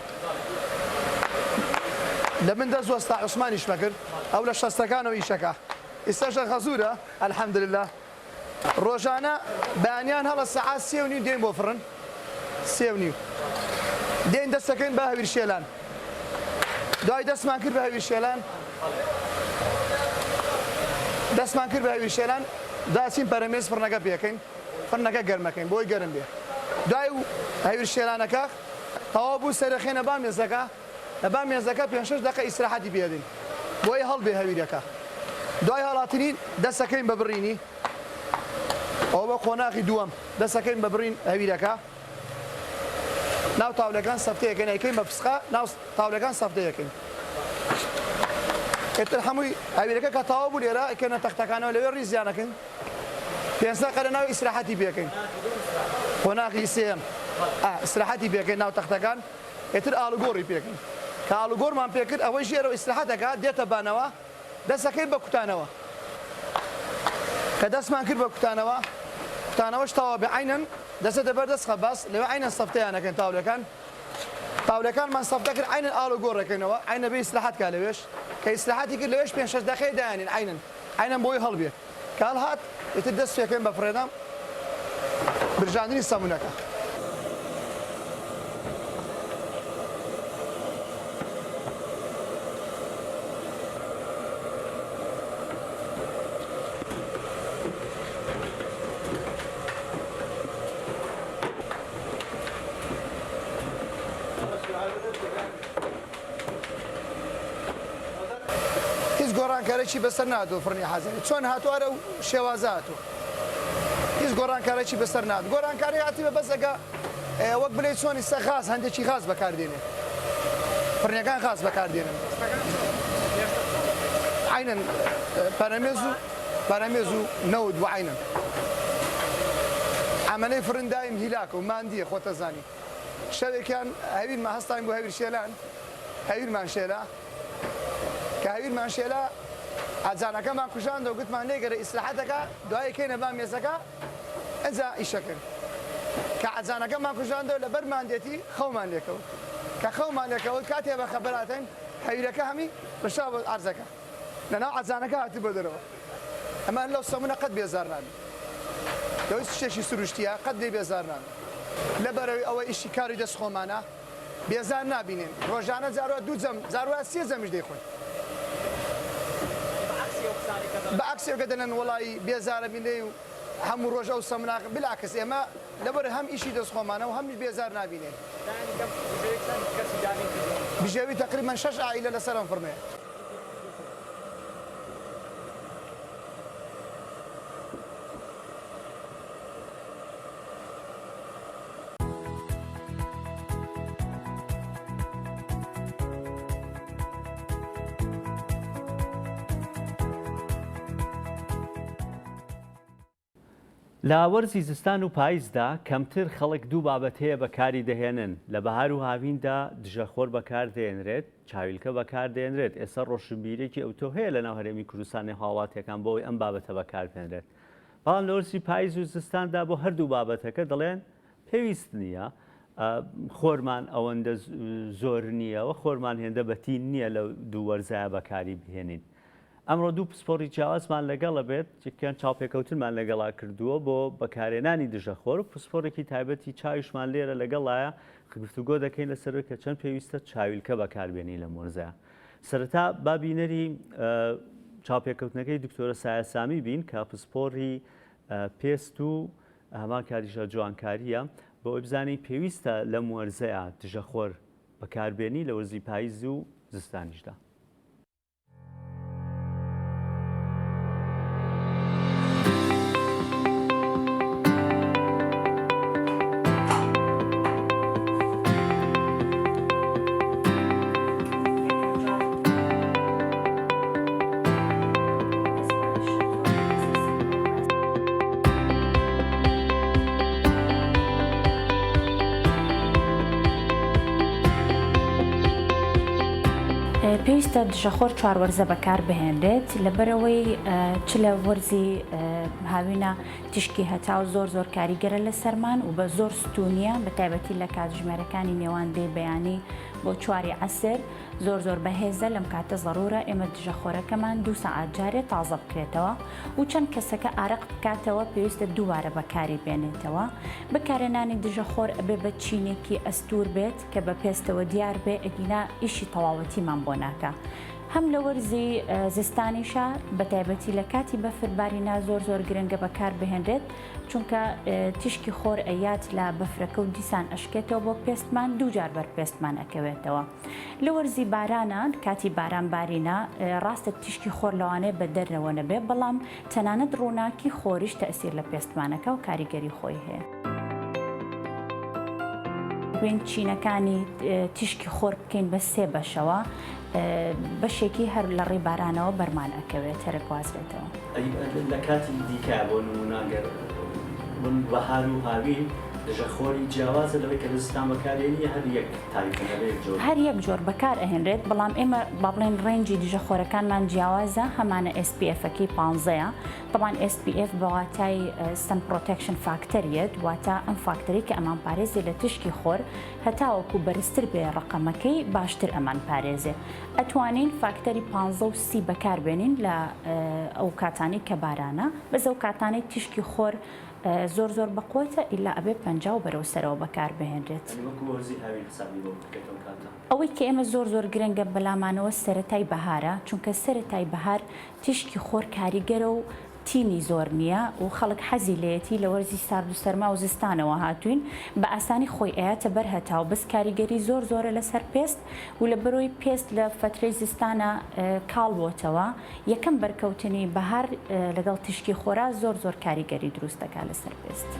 Speaker 3: لە من دەست وەستا عوسمان ئیشمە کرد ئەو لە شەستەکانەوە ئیشەکە ئیستاشە خەزورە الحمدلله ڕۆژانە بەیانیان هەڵە سەعات سێ و نیو دێین بۆ فڕن سێ و نیو دێین دەستەکەین بە هەویر شێلان دوای دەستمان کرد بە هەویر شێلان دەستمان کرد بە هەویر شێلان داچین پەرەمێز فڕنەکە پێکەین فڕنەکە گەرمەکەین بۆی گەرم بێ دوای و هەویر شێلانەکە تەواو بوو سەرەخێنە با مێزەکە لە با مێزەکە پێنج شەش دەقە ئیسراحەتی پێدەین بۆی هەڵبێ هەویرەکە دوای هەڵاتنی دەسەکەین بە بڕینی ئەوە بە قۆناغی دووەم دەسەکەین بە بڕین هەویرەکە. ناو تاولەکان سەفتەیەکەین ئەیکەین بە فسقە ناو تاولەکان سەفتەیەکەین ئێتر هەمووی هەویرەکە کە تەواو بوو لێرە ئەکەنە تەختەکانەوە لەوێ ڕیزیانەکەین پێنج دەقە لە ناو ئیسراحەتی پێکەین قۆناغی سێیەم ئیسراحەتی پێکەین ناو تەختەکان ئێتر ئاڵوگۆڕی پێکەین کە ئاڵوگۆڕمان پێکرد ئەوەی ژێرەوە ئیسراحەتەکە دێتە بانەوە دەسەکەی بە کوتانەوە کە دەستمان کرد بە کوتانەوە کوتانەوەش تەواو بێ عەینەن دەچێتە بەر دەست خەباز لەوێ عەینەن سەفتەیان ئەکەین تاولەکان تاولەکانمان سەفتە کرد عەینەن ئاڵ و گۆڕەکەینەوە عەینە بێ ئیسراحەت کا لەوێش کە ئیسراحەتی کرد لەوێش پێنج شەش دەقەیە دایانین عەینەن عەینەن بۆی هەڵبێ کە هەڵهات ئیتر دەست پێکەین بە فڕێدان برژاندنی سەمونەکە. هیچ گۆڕانکاریی بەسەر نەهاتووە فڕنی حازری چۆن هاتووە هەر ئەو شێوازە هاتووە هیچ گۆڕانکاریی بەسەر نات گۆڕانکاری هاتیبە بەس ئەگە وەک بلێ چۆن ئیستا غاز هەندێکی غاز بەکاردێنێ فڕنیەکان غاز بەکاردێنن عینەن پەرەمێز و پەرەمێز و نەوت و عینەن عەمەلەی فڕن دایم هیلاکە و ماندیە خۆتەزانی شەوێکیان هەویرمان هەستاین بۆ هەویر شێلان هەویرمان شێلا کە هەویرمان شێلا عەجانەکەمان کوژاندەوە گوتمان لێگەرە ئیسراحەتەکە دوایی کەینە با مێزەکە ئەجا ئیشەکەن کە عەجانەکەمان کوژاندەوە لەبەر ماندێتی خەومان لێکەوت کە خەومان لێکەوت کاتێ بە خەبەراتین هەویرەکە هەمی ڕشا بۆ عەرزەکە لەناو عەجانەکە هاتبووە دەرەوە ئەمە لەو سەمونە قەت بێزار نابین لەوەی شتێکی سروشتیە قەت لێی بێزار نابین لەبەرەوەی ئەوە ئیشی کاری دەست خۆمانە بێزار نابینێن ڕۆژانە جاروا دوو جەم جاروا سێ جەمیش دەیخۆین بە عەکسی ئەو کە دەلێن وەڵایی بێزارە بین لێی و هەموو ڕۆژ ئەو سەمناخ بالعکس ئێمە لەبەر هەم ئیشی دەست خۆمانە و هەمیش بێزار نابینێن بژێوی تەقریبەن شەش عائیلە لەسەر ئەم فڕنەیە.
Speaker 1: لە وەرزی زستان و پایزدا کەمتر خەڵک دوو بابەت هەیە بەکاری دەهێنن، لە بەهار و هاویندا دژەخۆر بەکاردێنرێت، چاویلکە بەکاردێنرێت، ئێستا ڕۆشنبیریەکی ئەوتۆ هەیە لەناو هەرێمی کوردستان نێو هاوڵاتیەکان بۆ ئەوەی ئەم بابەتە بەکاربهێنرێت، بەڵام لە وەرزی پایز و زستاندا بۆ هەردوو بابەتەکە دەڵێن پێویست نییە، خۆرمان ئەوەندە زۆر نییە و خۆرمان هێندە بەتین نییە لە دوو وەرزایە بەکاری بهێنین. ئەمڕۆ دوو پسپۆڕی جیاوازمان لەگەڵە بێت، یەکیان چاوپێکەوتنمان لەگەڵا کردووە بۆ بەکارهێنانی دژەخۆر و پسپۆڕێکی تایبەتی چاویشمان لێرە لەگەڵایە گفتوگۆ دەکەین لەسەر کە چەند پێویستە چاویلکە بەکاربێنین لەم وەرزەیە. سەرەتا با بینەری چاوپێکەوتنەکەی دکتۆرە سایە سامی بین کە پسپۆڕی پێست و هەمان کاتیشە جوانکارییە بۆ ئەوەی بزانین پێویستە لەم وەرزەیە دژەخۆر بەکاربێنی لە وەرزی پاییز و زستانیشدا.
Speaker 4: پێویستە دژەخۆر چوار وەرزە بەکار بهێنرێت لەبەرئەوەی چ لە وەرزی هاوینە تیشکی هەتاو زۆر زۆر کاریگەرە لەسەرمان و بە زۆر ستونیە بە تایبەتی لە کاتژمێرەکانی نێوان دەی بەیانی بۆ چواری عەسر زۆر زۆر بەهێزە لەم کاتە زەڕورە ئێمە دژەخۆرەکەمان دوو سەعات جارێ تازە بکرێتەوە و چەند کەسەکە ئارەق بکاتەوە پێویستە دووبارە بەکاری بێنێتەوە بەکارهێنانی دژەخۆر ئەبێ بە چینێکی ئەستور بێت کە بە پێستەوە دیار بێ ئەگینا ئیشی تەواوەتیمان بۆ ناکا هەم لە وەرزی زستانیشا بە تایبەتی لە کاتی بەفر بارینا زۆر زۆر گرنگە بەکار بهێنرێت چونکە تیشکی خۆر ئەیات لە بەفرەکە و دیسان ئەشکێتەوە بۆ پێستمان دووجار بەر پێستمان ئەکەوێتەوە لە وەرزی بارانە کاتی باران بارینە ڕاستە تیشکی خۆر لەوانەیە بە دەرەوە نەبێ بەڵام تەنانەت ڕووناکی خۆریش تەئسیر لە پێستمانەکە و کاریگەری خۆی هەیە. بین چینەکانی تیشکی خۆر بکەین بە سێ بەشەوە بەشێکی هەر لە ڕێی بارانەوە بەرمان ئەکەوێت هەرەکوازرێتەوە.
Speaker 1: ئەی لە کاتی دیکە بۆ نموونە گەر بن بەهار و هاوین دژە خۆری جیاوازە لەوەی کە لە زستان بەکارێنی یا هەر یەک تایپن هەر یەک جۆر؟
Speaker 4: هەر یەک جۆر بەکار ئەهێنرێت بەڵام ئێمە با بڵێین range ی دژە خۆرەکانمان جیاوازە هەمانە SPF ەکەی پانزەیە تەبعەن SPF بە واتای sun protection factor یەت واتە ئەم فاکتەرەی کە ئەمان پارێزێ لە تیشکی خۆر هەتاوەکو بەرزتر بێ ڕەقەمەکەی باشتر ئەمان پارێزێ ئەتوانین فاکتەری پانزە و 30 بەکار بێنین لە ئەو کاتانەی کە بارانە بەس ئەو کاتانەی تیشکی خۆر زۆر زۆر بەقوەتە ئیلا ئەبێ 50 و بەرەو سەرەوە بەکار بهێنرێت.
Speaker 1: یانی وەکو وەرزی هاوین حسابی بۆ بکرێت ئەو کاتە؟
Speaker 4: ئەوەی کە ئێمە زۆر زۆر گرنگە بەلامانەوە سەرەتای بەهارە چونکە سەرەتای بەهار تیشکی خۆر کاریگەرە و تینی زۆر نییە و خەڵک حەزی لێیەتی لە وەرزی سارد و سەرما و زستانەوە هاتووین بە ئاسانی خۆی ئەیاتە بەر هەتاو بەس کاریگەری زۆر زۆرە لەسەر پێست و لە بەرۆی پێست لە فەترەی زستانا کاڵ بۆتەوە یەکەم بەرکەوتنی بەهار لەگەڵ تیشکی خۆرا زۆر زۆر کاریگەری دروست دەکات لەسەر پێست.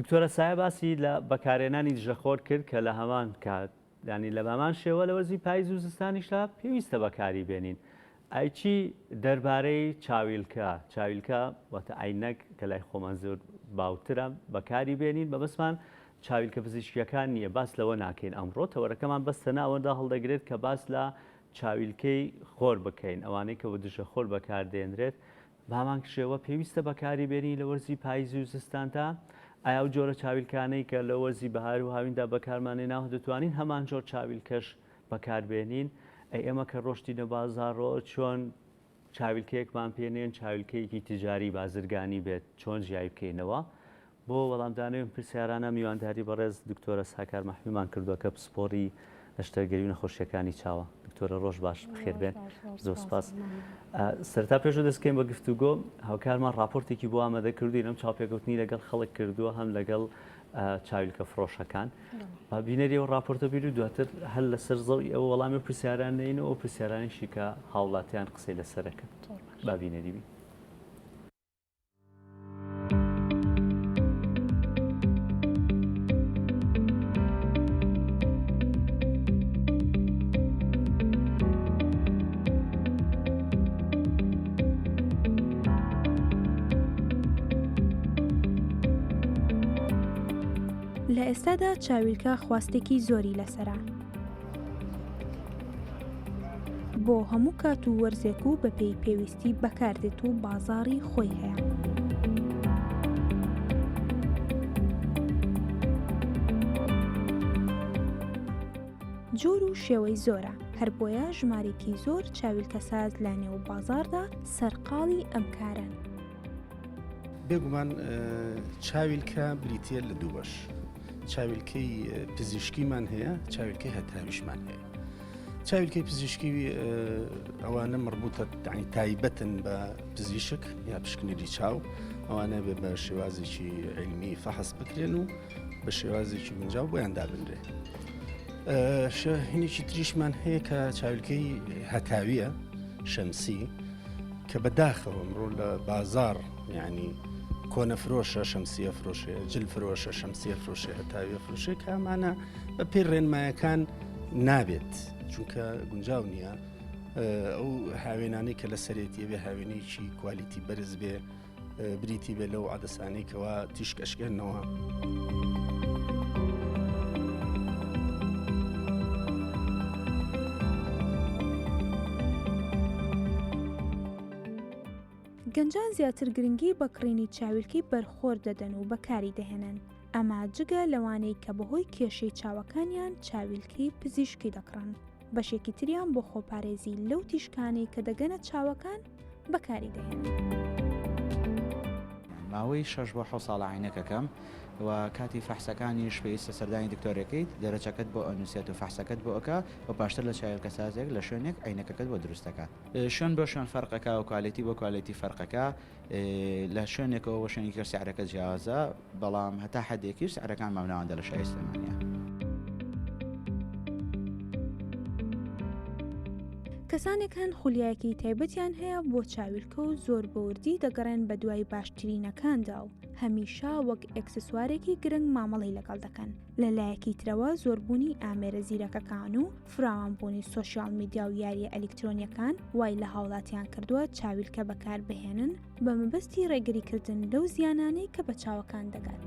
Speaker 1: دکتۆرە سایە باسی لە بەکارهێنانی دژەخۆر کرد کە لە هەمان کات ینی لە هەمان شێوە لە وەرزی پاییز و زستانیشدا پێویستە بەکاری بێنین ئەی چی دەربارەی چاویلکە چاویلکە واتە عینەک کە لای خۆمان زۆر باوترە بەکاری بێنین بەبەسمان چاویلکە پزیشکیەکان نییە باس لەوە ناکەین ئەمڕۆ تەوەرەکەمان بەس تەنها ئەوەندا هەڵدەگرێت کە باس لە چاویلکەی خۆر بکەین ئەوانەی کە بە دژە خۆر بەکاردێنرێت بەهەمان شێوە پێویستە بەکاری بێنی لە وەرزی پاییز و زستاندا؟ ئایا ئەو جۆرە چاویلکانەی کە لە وەرزی بەهار و هاویندا بەکارمان هێناوه دەتوانین هەمان جۆر چاویلکەش بەکاربێنین؟ ئەی ئێمە کە ڕۆشتینە بازاڕەوە چۆن چاویلکەیەکمان پێ نێن چاویلکەیەکی تجاری بازرگانی بێت چۆن جیای بکەینەوە؟ بۆ وەڵامدانەوەی ئەم پرسیارانە میوانداری بەڕێز دکتۆرە ساکار مەحویمان کردووە کە پسپۆڕی نەشتەرگەری و نەخۆشیەکانی چاوە. دکتۆرە ڕۆژ باش بەخێر بێن. زۆر سپاس. سەرەتا پێش دەست بکەین بە گفتوگۆ هاوکارمان ڕاپۆرتێکی بۆ ئامادە کردوین ئەم چاوپێکەوتنی لەگەڵ خەڵک کردووە هەم لەگەڵ چاویلکە فرۆشەکان با بینەری ئەو ڕاپۆرتە بین و دواتر هەر لەسەر زەوی ئەو وەڵامی پرسیاران نین و ئەو پرسیارانیشی کە هاوڵاتیان قسەی لەسەرەکەن با بینەری بین.
Speaker 5: لە ئێستادا چاویلکە خواستێکی زۆری لەسەرە. بۆ هەموو کات و وەرزێک و بەپێی پێویستی بەکاردێت و بازاڕی خۆی هەیە. جۆر و شێوەی زۆرە، هەر بۆیە ژمارێکی زۆر چاویلکەساز لە نێو بازاڕدا سەرقاڵی ئەم کارەن.
Speaker 6: بێگومان چاویلکە بریتییە لە دوو بەش، چاویلکەی پزیشکیمان هەیە، چاویلکەی هەتاویشمان هەیە. چاویلکەی پزیشکی ئەوانە مڕبوتە ینی تایبەتن بە پزیشک یا پشکنەری چاو ئەوانە بێ بە شێوازێکی علمی فەحس بکرێن و بە شێوازێکی گونجاو بۆیان دابنرێ. هینێکی تریشمان هەیە کە چاویلکەی هەتاویە شەمسی کە بەداخەوە ئەمڕۆ لە بازاڕ یعنی کۆنە فرۆشە شەمسیە فرۆشێ جل فرۆشە شەمسیە فرۆشێ هەتاویە فرۆشێ کە ئەمانە بە پێی ڕێنمایەکان نابێت چونکە گونجاو نییە ئەو هاوێنانەی کە لە سەرێتیە بێ هاوێنەیەکی کوالیتی بەرز بێ بریتی بێ لەو عادەسانەی کەوا تیشک ئەشکێنەوە.
Speaker 5: گەنجان زیاتر گرنگی بە کڕینی چاویلکەی بەرخۆر دەدەن و بەکاری دەهێنن، ئەمە جگە لەوانەی کە بەهۆی کێشەی چاوەکانیان چاویلکەی پزیشکی دەکڕن، بەشێکی تریان بۆ خۆپارێزی لەو تیشکانەی کە دەگەنە چاوەکان بەکاری دەهێنن.
Speaker 7: ماوەی شەش بۆ حەوت ساڵە عەینەکەکەم و کاتی فەحسەکانیش پێویستە سەردانی دکتۆرێکەیت دەرەچەکەت بۆ ئەنووسێت و فەحسەکەت بۆ ئەکا و پاشتر لە چاویلکەسازێک لە شوێنێک عەینەکەکەت بۆ دروست ئەکات. شوێن بۆ شوێن فەرق ئەکا و کوالێتی بۆ کوالێتی فەرق ئەکا لە شوێنێکەوە بۆ شوێنی کەر سعرەکە جیاوازە بەڵام هەتا حدێکیش سعرەکان مامناوەندە لە شاری سلێمانیا.
Speaker 5: کەسانێک هەن خولیایەکی تایبەتیان هەیە بۆ چاویلکە و زۆر بەوردی دەگەڕێن بەدوای باشترینەکاندا و هەمیشە وەک ئێکسسوارێکی گرنگ مامەڵەی لەگەڵ دەکەن، لە لایەکی ترەوە زۆربوونی ئامێرە زیرەکەکان و فراوانبوونی سۆشیال میدیا و یارییە ئەلیکترۆنییەکان وای لە هاوڵاتیان کردووە چاویلکە بەکاربهێنن بە مەبەستی ڕێگریکردن لەو زیانانەی کە بە چاوەکان دەگات.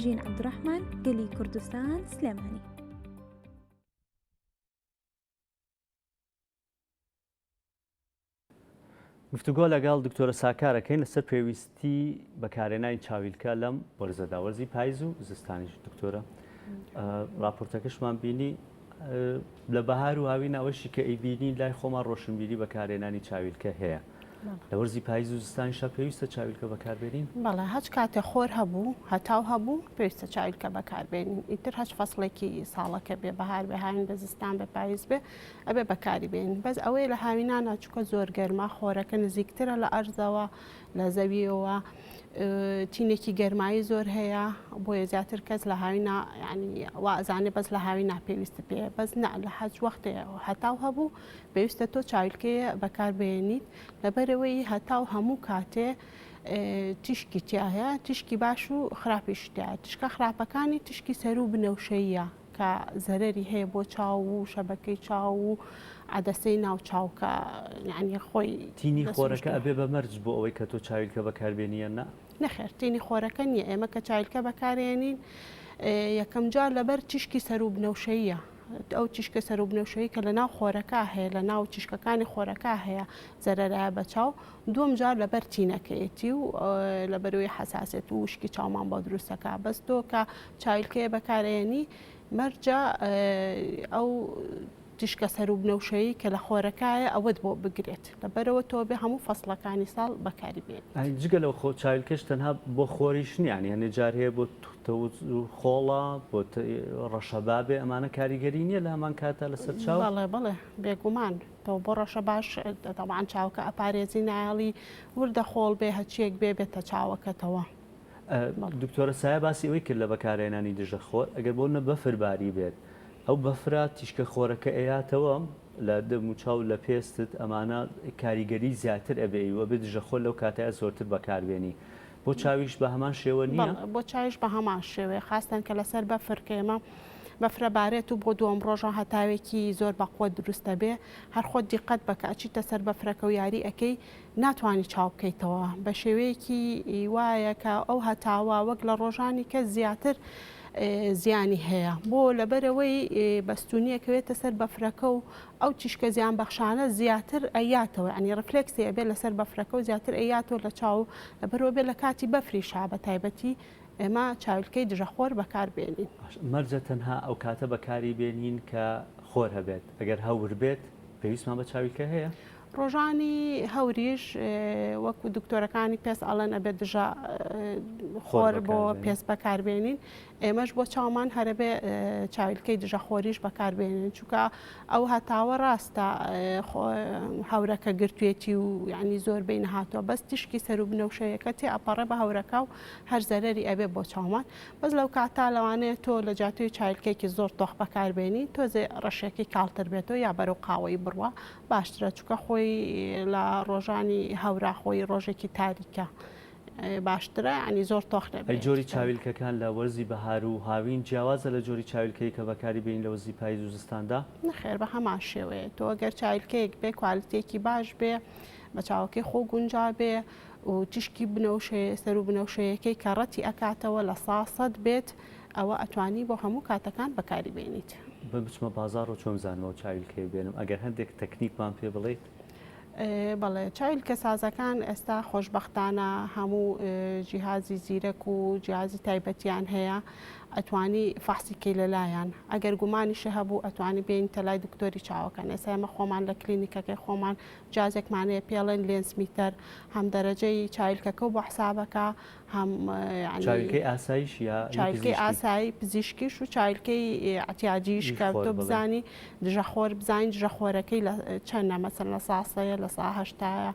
Speaker 5: ژین عەبدوڕەحمان، گەلی کوردستان، سلێمانی.
Speaker 1: گفتوگۆ لەگەڵ دکتۆرە ساکار ئەکەین لەسەر پێویستی بەکارهێنانی چاویلکە لەم وەرزەدا وەرزی پایز و زستانیش دکتۆرە راپۆرتەکەشمان بینی لە بەهار و هاوین ئەوەشی کە ئەیبینی لای خۆمان ڕۆشنبیری بەکارهێنانی چاویلکە هەیە لە وەرزی پایز و زستانیشا پێویستە چاویلکە بەکاربێنین؟
Speaker 8: بەڵێ هەچ کاتێ خۆر هەبوو هەتاو هەبوو پێویستە چاویلکە بەکاربێنین ئیتر هەچ فەسڵێکی ساڵەکە بێ بەهار بێ هاوین بێ زستان بێ پایز بێ ئەبێ بەکاری بێنین بەس ئەوەیە لە هاوینانا چونکە زۆر گەرمە خۆرەکە نزیکترە لە ئەرزەوە لە زەویەوە تینێکی گەرمایی زۆر هەیە بۆیە زیاتر کەس لە هاوینا ینی وا ئەزانێ بەس لە هاوینا پێویست پێ بەس نا لە هەچ وەختێ هەتاو هەبوو پێویستە تۆ چاویلکەیە بەکار بێنیت لەبەرەوەی هەتاو هەموو کاتێ تیشکی تیا هەیە تیشکی باش و خراپیش تیا تیشکە خراپەکانی تیشکی سەروو بنەوشەیە کە زەرەری هەیە بۆ چاو و شەبەکەی چاو و عەدەسەی ناو چاو کە یانی خۆی
Speaker 1: تینی خۆرەکە ئەبێ بە مەرج بۆ ئەوەی کە تۆ چاویلکە بەکاربێنی یان نا؟
Speaker 8: نەخێر تینی خۆرەکە نییە ئێمە کە چاویلکە بەکارێنین یەکەم جار لەبەر تیشکی سەروو بنەوشەییە ئەو تیشکە سەروو بنەوشەیی کە لە ناو خۆرەکە هەیە لە ناو تیشکەکانی خۆرەکە هەیە زەرەرایە بە چاو دووەم جار لەبەر تینەکەیەتی و لەبەرەوەی حەساسێت و وشکی چاومان بۆ دروستەکە بەس تۆ کە چاویلکەیە بەکارئەیەنی مەرجە ئەو تیشکە سەروبنەوشەیی کە لە خۆرەکایە ئەوەت بۆ بگرێت لەبەرەوە تۆ بێ هەموو فەسڵەکانی ساڵ بەکاری بێنیت.
Speaker 1: ئەی جگە لەو خۆ چاویلکەش تەنها بۆ خۆریش نییە یانی هەنێ جار هەیە بۆ تەوز و خۆڵە بۆ ڕەشەبا بێ ئەمانە کاریگەری نییە لە هەمان کاتا لەسەر چاو؟
Speaker 8: بەڵێ بەڵێ بێگومان تۆ بۆ ڕەشەباش تەبعەن چاوەکە ئەپارێزی نایەڵی وردە خۆڵ بێ هەچیەک بێ بێتە چاوەکەتەوە.
Speaker 1: دکتۆرە سایە باسی ئەوەی کرد لە بەکارهێنانی دژە خۆر ئەگەر بۆ نە بەفر باری بێت ئەو بەفرە تیشکە خۆرەکە ئەیاتەوە لە دەم و چاو لە پێستت ئەمانە کاریگەری زیاتر ئەبێ و ئەبێ دژە خۆر لەو کاتەیا زۆرتر بەکاربێنی بۆ چاویش بە هەمان شێوە نییە؟
Speaker 8: بەڵێ بۆ چاویش بە هەمان شێوەیە خاستەن کە لەسەر بەفر کە ئێمە بەفرە بارێت و بۆ دووەم ڕۆژە هەتاوێکی زۆر بەقوەت دروست ئەبێ هەر خۆت دیقەت بە کە ئەچیتە سەر بەفرەکە و یاری ئەکەی ناتوانی چاو بکەیتەوە بە شێوەیەکی وایە کە ئەو هەتاوە وەک لە ڕۆژانی کە زیاتر زیانی هەیە بۆ لەبەرەوەی بەستونیەکەوێتە سەر بەفرەکە و ئەو تیشکە زیان بەخشانە زیاتر ئەیاتەوە ینی ڕفلێکسی ئەبێت لەسەر بەفرەکە و زیاتر ئەیاتەوە لە چاو لەبەرەوە بێت لە کاتی بەفریشا بە تایبەتی ئێمە چاویلکەی دژەخۆر بەکار بێنین.
Speaker 1: مەرجە تەنها ئەو کاتە بەکاری بێنین کە خۆر هەبێت ئەگەر هەور بێت پێویستمان بە چاویلکە هەیە؟
Speaker 8: ڕۆژانی هەوریش وەکو دکتۆرەکانی پێست ئەڵێن ئەبێت دژە خۆر بۆ پێست بەکاربێنین ئێمەش بۆ چاومان هەرەبێ چاویلکەی دژە خۆریش بەکاربێنین چونکە ئەو هەتاوە ڕاستە هەورەکە گرتوێتی و یعنی زۆر بین هاتووە بەس تیشکی سەر و بنەوشەیەکە تێ ئەپەڕێ بە هەورەکە و هەر زەرەری ئەبێ بۆ چاومان بەس لەو کاتا لەوانەیە تۆ لە جیاتوی چاویلکەیەکی زۆر تۆخ بەکاربێنی تۆزێ ڕەشەکەی کاڵتر بێتەوە یا بەرەو قاوەیی بڕوا باشترە چونکە خۆی لە ڕۆژانی هەورا خۆی ڕۆژێکی تاریکە باشترە ینی زۆر تۆخ
Speaker 1: نەبێت. ئەی جۆری چاویلکەکان لە وەرزی بەهار و هاوین جیاوازە لە جۆری چاویلکەی کە بەکاری بێنین لە وەرزی پایز و زستاندا؟
Speaker 8: نەخێر بە هەمان شێوەیە تۆ گەر چاویلکەیەک بێ کوالتیەکی باش بێ بە چاوەکەی خۆ گونجا بێ و تیشکی بنەوشەیە سەروو بنەوشەیەکەی کە ڕەتی ئەکاتەوە 100% بێت ئەوە ئەتوانی بۆ هەموو کاتەکان بەکاری بێنیت.
Speaker 1: من بچمە بازاڕ و چۆن بزانم ئەو چاویلکەیە بێنم ئەگەر هەندێک تەکنیکمان پێ بڵێیت؟
Speaker 8: بەڵێ چاویلکە سازەکان ئێستا خۆشبەختانە هەموو جیهازی زیرەک و جیهازی تایبەتیان هەیە. ئەتوانی فەحسی کەی لەلایان ئەگەر گومانیشی هەبوو ئەتوانی بێنیتە لای دکتۆری چاوەکان ئێستا ئێمە خۆمان لە کلینیکەکەی خۆمان جازێکمان هەیە پێڵێن lens meter هەم دەرەجەی چاویلکەکە و بۆ حسابەکە هەم یعنی
Speaker 1: چاویلکەی ئاساییش یا
Speaker 8: چاویلکەی
Speaker 1: پزیشکی؟
Speaker 8: ئاسایی پزیشکیش و چاویلکەی ئەعتیادیش
Speaker 1: ی
Speaker 8: کە
Speaker 1: خۆر
Speaker 8: تۆ
Speaker 1: بڵێ.
Speaker 8: بزانی دژەخۆر بزانی دژەخۆرەکەی لە چەنە مەسەلەن لە سا سەیە لە سا هەشتایە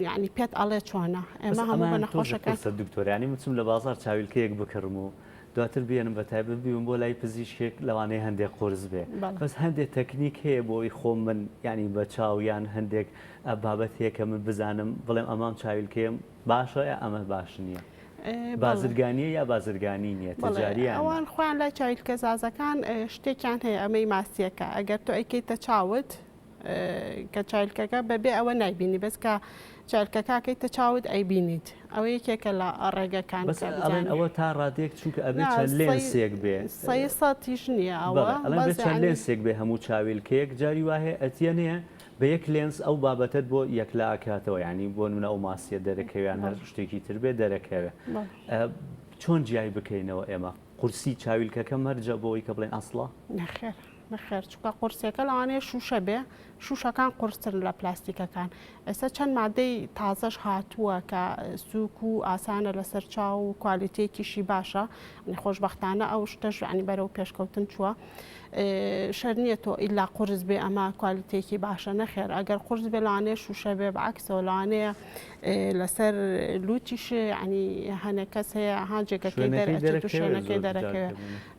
Speaker 8: یعنی پێت ئەڵێ چۆنە
Speaker 1: بەس
Speaker 8: ئێمە هەموو بە
Speaker 1: ئەمەیان تۆزێ
Speaker 8: نەخۆشەکان
Speaker 1: قورسە دکتۆر یانی من چم لە بازاڕ چاویلکەیەک بکڕم و دواتر بێنم بە تایبەت بیبم بۆ لای پزیشکێک لەوانەیە هەندێک قورس بێ
Speaker 8: بەڵێ.
Speaker 1: بەس هەندێک تەکنیک هەیە بۆ ئەوی خۆم من یانی بە چاو یان هەندێک بابەت هەیە کە من بزانم بڵێم ئەمام چاویلکەیەم باشە یا ئەمە باش نییە
Speaker 8: بەڵێ.
Speaker 1: بازرگانیە یا بازرگانی نییە
Speaker 8: بەڵێ
Speaker 1: تجاریە یان نا؟
Speaker 8: ئەوان خۆیان لای چاویلکەسازەکان شتێکیان هەیە ئەمەی ماسیەکە ئەگەر تۆ ئەیکەیتە چاوت کە چایلکەکە بەبێ ئەوە نایبینی بەس کە چایلکەکە ئەکەیتە چاوت ئەیبینیت ئەوە یەکێکە لە ڕێگەکان
Speaker 1: بەس
Speaker 8: کە
Speaker 1: ئەڵێن
Speaker 8: بزانی
Speaker 1: ئەوە تا ڕادەیەک چونکە ئەبێ
Speaker 8: نا
Speaker 1: چەند
Speaker 8: سەی
Speaker 1: لێنسێک بێ
Speaker 8: سەی سەتیش نییە ئەوە
Speaker 1: بەڵێ ئەڵێن بێ
Speaker 8: بەس
Speaker 1: چەند
Speaker 8: یانی
Speaker 1: لێنسێک بێ هەموو چاویلکەیەک جاری وا هەیە ئەتیەنێ بە یەک لێنس ئەو بابەتەت بۆ یەکلا ئەکاتەوە یانی بۆ نمونە ئەو ماسیە دەرەکەوێ یان هەر
Speaker 8: بەڵێ
Speaker 1: شتێکی تر بێ دەرەکەوێ
Speaker 8: بەڵێ
Speaker 1: چۆن جیای بکەینەوە ئێمە قورسی چاویلکەکە مەرجە بۆ ئەوەی کە بڵێین ئەسڵە؟
Speaker 8: نەخێر نەخێر چونکە قورسیەکە لەوانەیە شوشە بێ شوشەکان قورسترن لە پلاستیکەکان ئێستا چەند مادەی تازەش هاتووە کە سوک و ئاسانە لەسەر چاو و کوالیتێکیشی باشە ینی خۆشببختانە ئەو شتەش ینی بەرەو پێشکەوتن چووە شەر نییە تۆ ئیلا قورس بێ ئەمە کوالیتێکی باشە نەخێر ئەگەر قورس بێ لەوانەیە شوشە بێ بەعکسەوە لەوانەیە لەسەر لوتیش ینی هەنێک کەس هەیە ها جێگەکەی دەرەچێت و شوێنەکەی دەرەکەوێت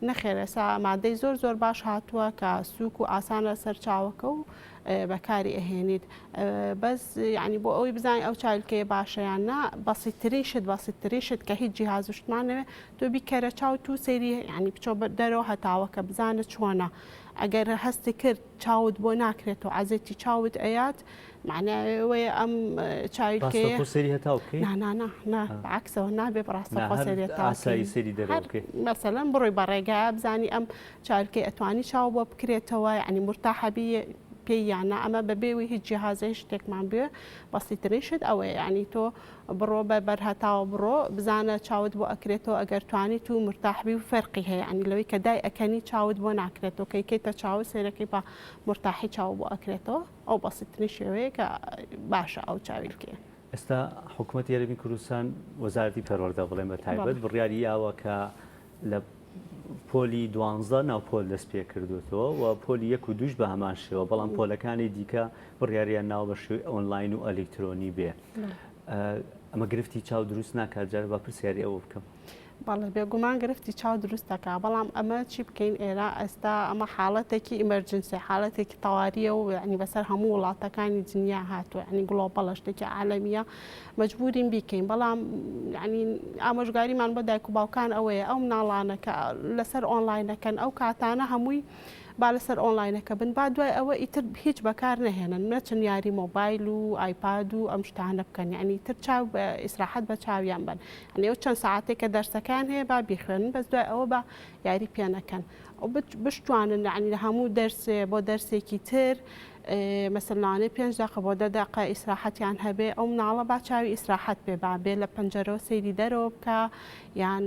Speaker 8: نەخێر ئێستا مادەی زۆر زۆر باش هاتووە کە سووک و ئاسانە سەر چاوەکە و بەکاری ئەهێنیت بەس یعنی بۆ ئەوەی بزانین ئەو چاویلکەیە باشە یان نا بەسیترین شت بەسیترین شت کە هیچ جیهاز و شتمان نەوێ تۆ بیکەرە چاو تو سەیری یعنی بچۆ دەرەوە هەتاوەکە بزانە چۆنە ئەگەر هەستی کرد چاوت بۆ ناکرێت و عەزێتی چاوت ئەیات معنای ئەوەیە ئەم چاویلکەیە
Speaker 1: ڕاستەوخۆ سەیری هەتاو بکەی؟
Speaker 8: نا نا نا نا بەعەکسەوە نابێ ڕاستەوخۆ سەیری هەتاو بکەی.
Speaker 1: ئاسایی سەیری دەرەوە بکەی.
Speaker 8: مەسەلەن بڕۆی بە ڕێگایە بزانی ئەم چاویلکەی ئەتوانی چاو بۆ بکرێتەوە یعنی مورتاحە بی پێی یان نا ئەمە بەبێ وی هیچ جیهازێ هیچ شتێکمان بوێ بەسیترین شت ئەوەیە یعنی تۆ بڕۆ بە بەر هەتاوە بڕۆ بزانە چاوت بۆ ئەکرێتەوە ئەگەر توانیت و مورتاح بی و فەرقی هەیە یعنی لەوەی کە دای ئەکەنی چاوت بۆ ناکرێتەوە کە یکەیتە چاوت سەیرەکەی بە مورتاحی چاو بۆ ئەکرێتەوە. ئەو بەسیترین شێوەیە کە باشە ئەو چاویلکەیە.
Speaker 1: ئێستا حکومەتی هەرێمی کوردستان وەزارەتی پەروەردە بڵێن بە تایبەت بڕیاری یاوە کە لە پۆلی دوانزە ناو پۆل دەست پێ کردوێتەوە و پۆلی یەک و دووش بە هەمان شێوە بەڵام پۆلەکانی دیکە بڕیاریان ناوە بە شێوەی ئۆنلاین و ئەلیکترۆنی بێ ئەمە گرفتی چاو دروست ناکات جار با پرسیاری ئەوە بکەم.
Speaker 8: بەڵێ بێگومان گرفتی چاو دروست دەکا بەڵام ئەمە چی بکەین ئێرە ئێستا ئەمە حاڵەتێکی emergency حاڵەتێکی تەواریە و یعنی بەسەر هەموو وڵاتەکانی دنیا هاتووە یعنی global ە شتێکی عالەمیە مەجبورین بیکەین بەڵام یعنی ئامۆژگاریمان بۆ دایک و باوکان ئەوەیە ئەو مناڵانە کە لەسەر ئۆنلاینەکەن ئەو کاتانە هەمووی با لەسەر ئۆنلاینەکە بن با دوای ئەوە ئیتر هیچ بەکار نەهێنن نەچن یاری مۆبایل و ئایپاد و ئەم شتانە بکەن یعنی تر چاو بە ئیسراحەت بە چاویان بن یعنی ئەو چەند ساعتێک کە دەرسەکان هەیە با بیخوێنن بەس دوای ئەوە با یاری پێ نەکەن ئەو بشتوانن یعنی لە هەموو دەرسێ بۆ دەرسێکی تر مەسەلەن لەوانەیە پێنج دەقە بۆ دە دەقە ئیسراحەتیان هەبێ ئەو مناڵە با چاوی ئیسراحەت پێ با بێ لە پەنجەرەوە سەیری دەرەوە بکا یان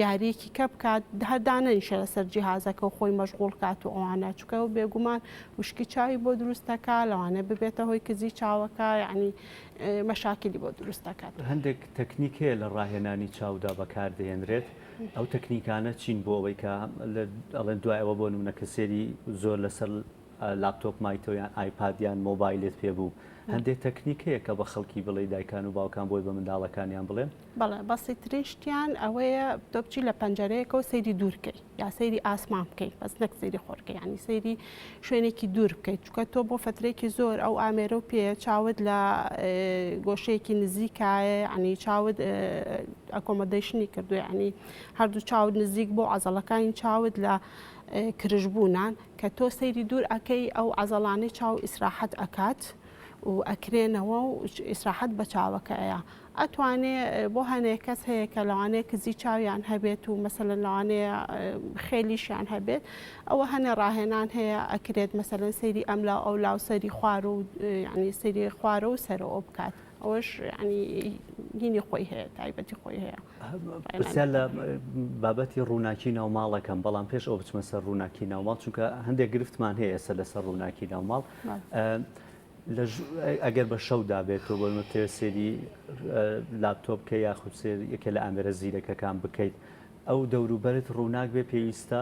Speaker 8: یاریەکی کە بکات هەر دانەنیشە لەسەر جیهازەکە و خۆی مەشغوڵ کات و ئەوانە چونکە ئەو بێگومان وشکی چاوی بۆ دروست دەکا لەوانەیە ببێتە هۆی کزی چاوەکە یعنی مەشاکلی بۆ دروست دەکات.
Speaker 1: هەندێک تەکنیک هەیە لە ڕاهێنانی چاودا بەکاردەهێنرێت ئەو تەکنیکانە چین بۆ ئەوەی کە ئەڵێن دوای ئەوە بۆ نمونە کە سێری زۆر لەسەر لاپتۆپ مایتەوە یان ئایپاد یان مۆبایلت پێ بوو هەندێک تەکنیک هەیە کە بە خەڵکی بڵێ دایکان و باوکان بۆی بە منداڵەکانیان بڵێن؟
Speaker 8: بەڵێ بەسیترین شتیان ئەوەیە تۆ بچی لە پەنجەرەیەکەوە سەیری دوور کەی یا سەیری ئاسمان بکەی بەس نەک سەیری خۆرکە ینی سەیری شوێنێکی دوور بکەیت چونکە تۆ بۆ فترێکی زۆر ئەو ئامێرە و پێ چاوت لە گۆشەیەکی نزیکایە ینی چاوت accommodation ی کردو ینی هەردوو چاوت نزیک بۆ عەزەڵەکانی چاوت لە کرژبوونان کە تۆ سەیری دوور ئەکەی ئەو عەزەڵانەی چاو ئیسراحەت ئەکات و ئەکرێنەوە و ئیسراحەت بە چاوەکە ئەیا ئەتوانێ بۆ هەنێ کەس هەیە کە لەوانەیە کزی چاویان هەبێت و مەسەلەن لەوانەیە خێلیشیان هەبێت ئەوە هەنێ ڕاهێنان هەیە ئەکرێت مەسەلەن سەیری ئەملا ئەو لاو سەری خوار و یعنی سەیری خوارە و سەرەوە بکات. ئەوەش ینی هینی خۆی هەیە تایبەتی خۆی هەیە.
Speaker 1: پرسیار لە بابەتی ڕووناکی ناو ماڵەکەم بەڵام پێش ئەو بچمە سەر ڕووناکی ناوماڵ چونکە هەندێک گرفتمان هەیە ئێستا لەسەر ڕووناکی ناوماڵ ئەگەر بە شەودا بێت تۆ بۆ بتەوێت سێری لاپتۆپ بکە یاخود سێر یەکێ لە ئامێرە زیرەکەکان بکەیت ئەو دەوروبەرت ڕووناک بێ پێویستە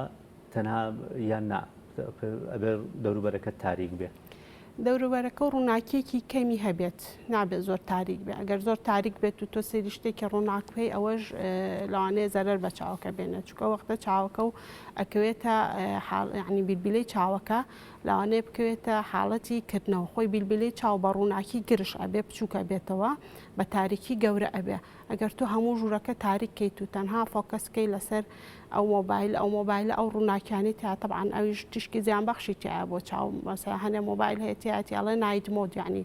Speaker 1: تەنها یان نا ئەبێ دەوروبەرەکەت تاریک بێ؟
Speaker 8: دەوروبەرەکە و ڕووناکیەکی کەمی هەبێت نابێت زۆر تاریک بێ ئەگەر زۆر تاریک بێت و تۆ سەیری شتێکی ڕووناک بکەی ئەوەش لەوانەیە زەرەر بە چاوەکە بێنێت چونکە وەختە چاوەکە و ئەکەوێتە حاڵ یعنی بیلبیلەی چاوەکە لەوانەیە بکەوێتە حاڵەتی کردنەوە خۆی بیلبیلەی چاو بە ڕووناکی گرژ ئەبێ بچووک ئەبێتەوە بە تاریکی گەورە ئەبێ ئەگەر تۆ هەموو ژوورەکە تاریک کەیت و تەنها focus کەی لەسەر ئەو مۆبایل ئەو مۆبایلە ئەو ڕووناکیانەی تیا تەبعەن ئەویش تیشکی زیان بەخشی تیایە بۆ چاو مەسەلەن هەنێ مۆبایل هەیە تیایەتی ئەڵێ night mode یعنی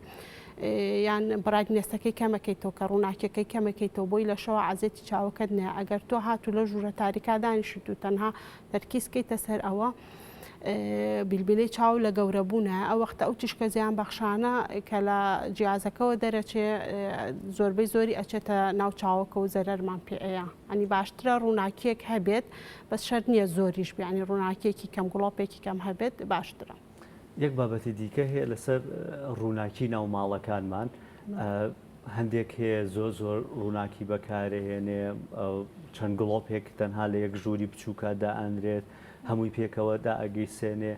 Speaker 8: یان brightness ەکەی کەمەکەیتەوە کە ڕووناکیەکەی کەمەکەیتەوە بۆی لە شەوە عەزێتی چاوەکەت نەیە ئەگەر تۆ هاتوو لە ژوورە تاریکا دانیشیت و تەنها تەرکیز کەیتە سەر ئەوە بیلبیلەی چاو لە گەورەبوونە ئەو وەختە ئەو تیشکە زیان بەخشانە کە لە جیازەکەوە دەرەچێ زۆربەی زۆری ئەچێتە ناو چاوەکە و زەرەرمان پێ ئەیا ئەنی باشترە ڕووناکیەک هەبێت بەس شەرت نییە زۆریش بێ ینی ڕووناکیەکی کەم گڵۆپێکی کەم هەبێت باشترە.
Speaker 1: یەک بابەتی دیکە هەیە لەسەر ڕووناکی ناو ماڵەکانمان هەندێک هەیە زۆر زۆر ڕووناکی بەکارهێنێ چەند گڵۆپێک تەنها لە یەک ژووری بچووکە دائەنرێت هەمووی پێکەوە دائەگیرسێنێ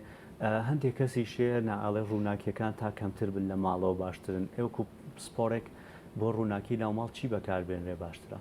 Speaker 1: هەندێک کەسیش هەیە نا ئەڵێ ڕووناکیەکان تا کەمتر بن لە ماڵەوە باشترن ئێوەکو پسپۆڕێک بۆ ڕووناکی ناوماڵ چی بەکاربێنرێ باشترە؟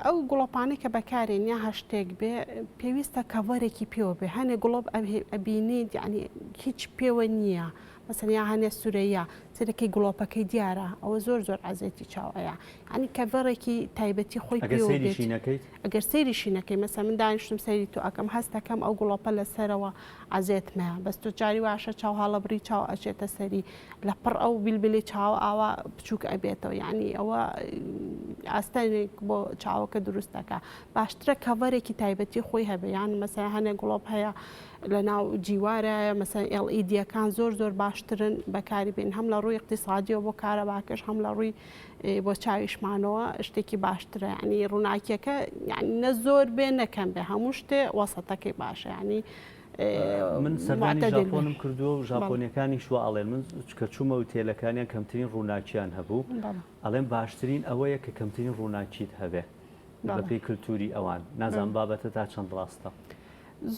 Speaker 8: ئەو گڵۆپانەی کە بەکارێن یا هەر شتێک بێ پێویستە کەڤەرێکی پێوە بێ هەنێ گڵۆپ ئەبینیت یعنی هیچ پێوە نییە مەسەن یا هەنێ سورەیە سەرەکەی گڵۆپەکەی دیارە ئەوە زۆر زۆر عەزێتی چاو ئەیا یعنی کەڤەرێکی تایبەتی خۆی
Speaker 1: ئەگەر
Speaker 8: پێوە بێت
Speaker 1: سەیریشی نەکەیت؟
Speaker 8: ئەگەر سەیریشی نەکەی مەسەن من دانیشتم سەیری تۆ ئەکەم هەستەکەم ئەو گڵۆپە لەسەرەوە عەزێتمەیە بەس تۆ جاری واشە چاو هەڵەبڕی چاو ئەچێتە سەری لە پڕ ئەو بیلبیلی چاوە ئاوا بچووک ئەبێتەوە یعنی ئەوە ئاستەنێک بۆ چاوەکە دروست دەکا باشترە کەڤەرێکی تایبەتی خۆی هەبێ یان مەسەلەن هەنێک گڵۆپ هەیە لە ناو دیوارە مەسەلەن LED یەکان زۆر زۆر باشترن بەکاری بێن هەم لە ڕووی اقتصادیەوە بۆ کارەباکەش هەم لە ڕووی بۆ چاویشمانەوە شتێکی باشترە ینی ڕووناکیەکە یعنی نە زۆر بێ نەکەم بێ هەموو شتێ وەسەتەکەی باشە ینی
Speaker 1: من سەردانی ژاپۆنم کردووە و ژاپۆنیەکانیش وا ئەڵێن من کە چوومە ئوتێلەکانیان کەمترین ڕووناکیان هەبوو ئەڵێن باشترین ئەوەیە کە کەمترین ڕووناکیت هەبێ بەپێی کللتوری ئەوان نازانم بابەتە تا چەند ڕاستە.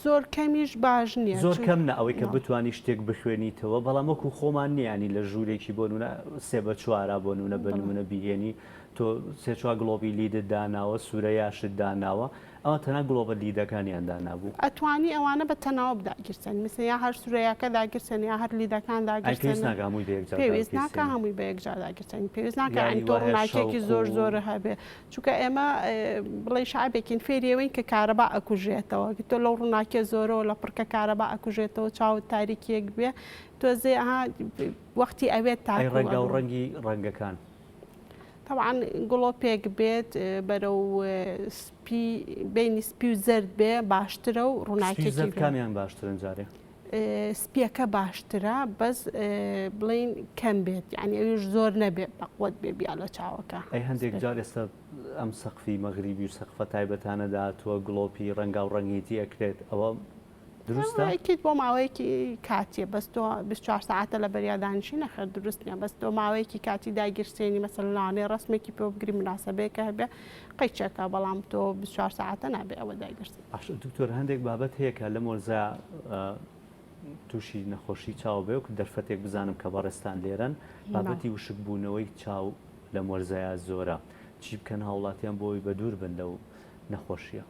Speaker 8: زۆر کەمیش باش نییە.
Speaker 1: زۆر کەم نا ئەوەی کە بتوانی شتێک بخوێنیتەوە بەڵام وەکو خۆمان نییە ینی لە ژوورێکی بۆ نمونە سێ بە چوارا بۆ نمونە بە نمونە بیهێنی تۆ سێ چوار گڵۆپی LED ت داناوە سورەیاشت داناوە ئەوان تەنها گڵۆپە LED ەکانیان دانابوو.
Speaker 8: ئەتوانی ئەوانە بە تەناوب داگیرسێنی مەسەلەن یا هەر سورەیاکە داگیرسێنی یا هەر LED ەکان
Speaker 1: ئەی پێویست
Speaker 8: داگیرسێنە
Speaker 1: ناکا هەمووی بە یەکجار
Speaker 8: پێویست ناکا
Speaker 1: داگیرسێنی.
Speaker 8: هەمووی بە یەکجار داگیرسێنی پێویست ناکا
Speaker 1: یاری
Speaker 8: یانی تۆ
Speaker 1: وایە
Speaker 8: ڕووناکیەکی
Speaker 1: شەوق
Speaker 8: زۆر
Speaker 1: و
Speaker 8: زۆر هەبێ چونکە ئێمە بڵێی شەعبێکین فێری ئەوەین کە کارەبا ئەکوژێتەوە تۆ لەو ڕووناکیە زۆرەوە لە پڕکە کارەبا ئەکوژێتەوە چاوت تاریکیەک بێ تۆزێ ها وەختی ئەوێت
Speaker 1: ئەی
Speaker 8: تاکو
Speaker 1: ڕەنگاو
Speaker 8: ئەگۆ.
Speaker 1: ڕەنگی ڕەنگەکان؟
Speaker 8: تەبعەن گڵۆپێک بێت بەرەو سپی بینی سپی و زەرد بێ باشترە و
Speaker 1: سپی و
Speaker 8: ڕووناکیەکی
Speaker 1: زەرد
Speaker 8: بێ.
Speaker 1: کامیان باشترن جارێ؟
Speaker 8: سپیەکە باشترە بەس بڵێین کەم بێت یعنی ئەویش زۆر نەبێ بەقوەت بێ بیا لە چاوەکە.
Speaker 1: ئەی هەندێک جار ئێستا ئەم سەقفی مەغریبی و سەقفە تایبەتانە داهاتووە گڵۆپی ڕەنگاو ڕەنگیتی ئەکرێت ئەوە دروستە؟
Speaker 8: ئەکید بۆ ماوەیەکی کاتیە بەس تۆ 24 سەعاتە لە بەریا دانیشی نەخێر دروست نییە بەس تۆ ماوەیەکی کاتی داگیرسێنی مەسەلەن لەوانەیە ڕەسمێکی پێ بگری مناسەبەیەکە هەبێ قەیچێکە بەڵام تۆ 24 سەعاتە نابێ ئەوە داگیرسێنی.
Speaker 1: باشە دکتۆر هەندێک بابەت هەیە کە لەم وەرزە تووشی نەخۆشی چاو بێ وەکو دەرفەتێک بزانم کە بەڕێزتان لێرەن بابەتی وشکبوونەوەی چاو لەم وەرزەیا زۆرە چی بکەن هاوڵاتیان بۆی بەدوور بن لەو نەخۆشیە؟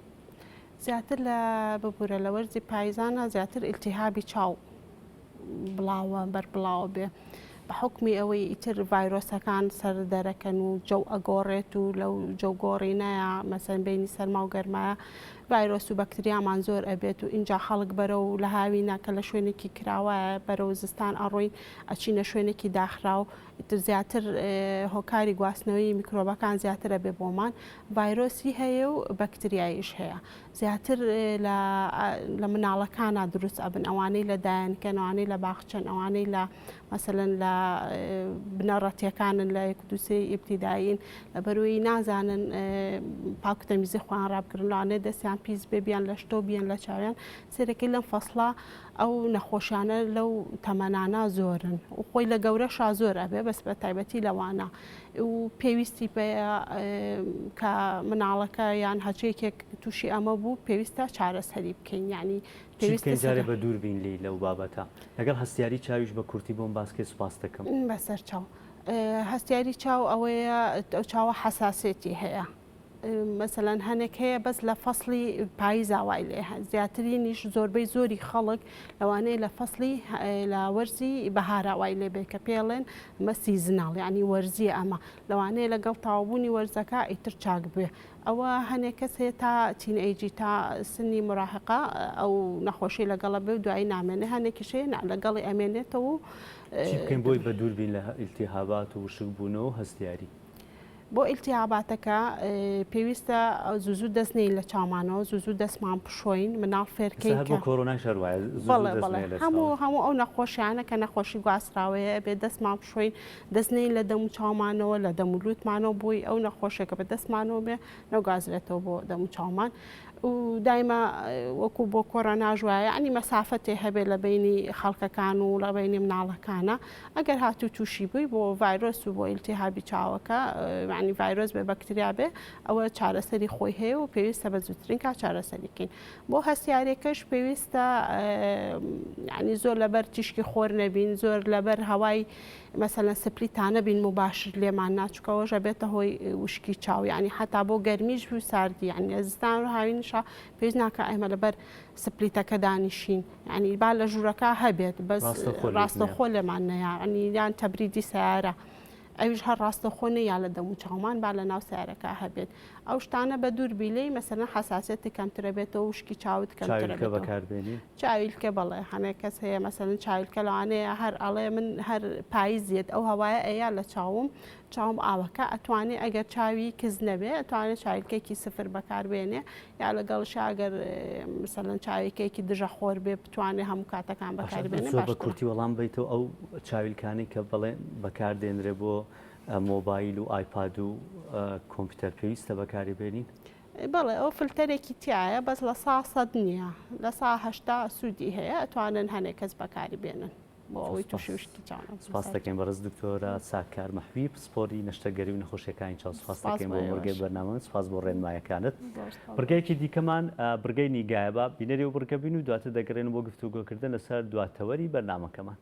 Speaker 8: زیاتر لە ببورە لە وەرزی پایزانە زیاتر ئیلتیهابی چاو بڵاوە بەربڵاوە بێ بە حوکمی ئەوەی ئیتر ڤایرۆسەکان سەر دەرەکەن و جەو ئەگۆڕێت و لەو جەو گۆڕینەیە مەسەن بینی سەرما و گەرمایە. ڤایرۆس و بەکتریامان زۆر ئەبێت و ئینجا خەڵک بەرەو لە هاوینە کە لە شوێنێکی کراوایە بەرەو زستان ئەڕۆین ئەچینە شوێنێکی داخراو ئیتر زیاتر هۆکاری گواستنەوەی میکرۆبەکان زیاتر ئەبێ بۆمان ڤایرۆسی هەیە و بەکتریاییش هەیە زیاتر لە لە مناڵەکانا دروست ئەبن ئەوانەی لە دایەنکەن ئەوانەی لە باخچەن ئەوانەی لە مەسەلەن لە بنەڕەتیەکانن لە یەک دوو سێی ئیبتیدایین لەبەروی نازانن پاک و تەمیزی خۆیان ڕابگرن لەوانەیە دەستیان پیس بێ بیان لە شتۆ بیان لە چاویان سەرەکەی لەم فەسڵە ئەو نەخۆشیانە لەو تەمەنانە زۆرن و خۆی لە گەورەشا زۆر ئەبێ بەس بە تایبەتی لەوانە و پێویستی پێیە کە مناڵەکە یان هەچێکێک تووشی ئەمە بوو پێویستە چارەسەری بکەین یعنی
Speaker 1: چی بکەین جارێ بە دوور بین لێی لەو بابەتە. لەگەڵ هەستیاری چاویش بە کورتی بۆم باس کەی سوپاست دەکەم.
Speaker 8: بەسەر چاو. هەستیاری چاو ئەوەیە ئەو چاوە حەساسێتی هەیە. مەسەلەن هەنێک هەیە بەس لە فەسڵی پاییزا وای لێ هەن زیاترینیش زۆربەی زۆری خەڵک لەوانەیە لە فەسڵی لە وەرزی بەهارا وای لێ بێ کە پێڵێن ئەمە seasonal یعنی وەرزیە ئەمە لەوانەیە لەگەڵ تەواوبوونی وەرزەکە ئیتر چاک بێ ئەوە هەنێک کەس هەیە تا teenage ی تا سنی مراهقە ئەو نەخۆشی لەگەڵە بێ و دوایی نامێنێ هەنێکیش هەیە نا لەگەڵی ئەمێنێتەوە و
Speaker 1: چی بکەین بۆی بە دوور بین لە ئیلتیهابات و وشکبوونەوە و هەستیاری؟
Speaker 8: بۆ ئیلتیهاباتەکە پێویستە زوو زوو دەست نێین لە چاومانەوە زوو زوو دەستمان بشۆین مناڵ فێرکەین
Speaker 1: هەر بۆ کۆرۆنایش هەر وایە
Speaker 8: بەڵێ بەڵێ هەموو هەموو ئەو نەخۆشیانە کە نەخۆشی گواستراوەیە ئەبێ دەستمان بشۆین دەست نێین لە دەم و چاومانەوە لە دەم و لوتمانەوە بۆی ئەو نەخۆشیەکە بە دەستمانەوە بێ نەگوازرێتەوە بۆ دەم و چاومان و دایمە وەکو بۆ کۆرۆناش وایە یعنی مەسافەتێ هەبێ لە بینی خەڵکەکان و لە بینی مناڵەکانە ئەگەر هاتوو تووشی بووی بۆ ڤایرۆس و بۆ ئیلتیهابی چاوەکە یعنی ڤایرۆس بێ بەکتریا بێ ئەوە چارەسەری خۆی هەیە و پێویستە بە زووترین کات چارەسەری بکەین بۆ هەستیارێکەش پێویستە یعنی زۆر لەبەر تیشکی خۆر نەبین زۆر لەبەر هەوای مەسەلەن split تا نەبین مباشر لێمان نا چونکە ئەوەش ئەبێتە هۆی وشکی چاو یعنی حتا بۆ گەرمیش و ساردی یعنی لە زستان و هاوینشا پێویست ناکە ئێمە لەبەر split ەکە دانیشین یعنی با لە ژوورەکە هەبێت بەس ڕاستەخۆ لێمان نەیا یعنی یان تەبریدی سیارە ئەویش هەر ڕاستەخۆ نەیا لە دەم و چاومان با لە ناو سیارەکە هەبێت ئەو شتانە بە دوور بی لێی مەسەلەن حەساسیەتت کەمترە بێتەوە وشکی چاوت کەمترە
Speaker 1: چاویلکە بەکاربێنی؟
Speaker 8: چاویلکە بەڵێ هەنێک کەس هەیە مەسەلەن چاویلکە لەوانەیە هەر ئەڵێ من هەر پایز یەت ئەو هەوایە ئەیا لە چاوم چاوم ئاوەکە ئەتوانێ ئەگەر چاوی کز نەبێ ئەتوانێ چاویلکەیەکی سفر بەکاربێنێ یا لەگەڵشا ئەگەر مەسەلەن چاویلکەیەکی دژە خۆر بێ بتوانێ هەموو کاتەکان بەکاربێنێ
Speaker 1: زۆر بە
Speaker 8: باشترە.
Speaker 1: کورتی وەڵام بەیتەوە ئەو چاویلکانەی کە بەڵێ بەکاردێنرێ بۆ مۆبایل و ئایپاد و کۆمپیوتەر پێویستە بەکاری بێنین؟
Speaker 8: بەڵێ ئەو فلتەرێکی تایە بەس لە سا سەد نییە لە سا 80 سوودی هەیە ئەتوانن هەنێک کەس بەکاری بێنن بۆ ئەوەی تووشی وشکی چاو نەبن.
Speaker 1: سپاس دەکەین بەڕێز دکتۆرە ساکار مەحوی پسپۆری نەشتەرگەری و نەخۆشیەکانی چاو سپاس دەکەین بۆ بڕگەی بەرنامە سپاس بۆ ڕێنمایەکانت بڕگەیەکی دیکەمان بڕگەی نیگایە با بینەری و بڕگە بین و دواتر دەگەڕێن بۆ گفتوگۆکردن لەسەر دواتەوەری بەرنامەکەمان.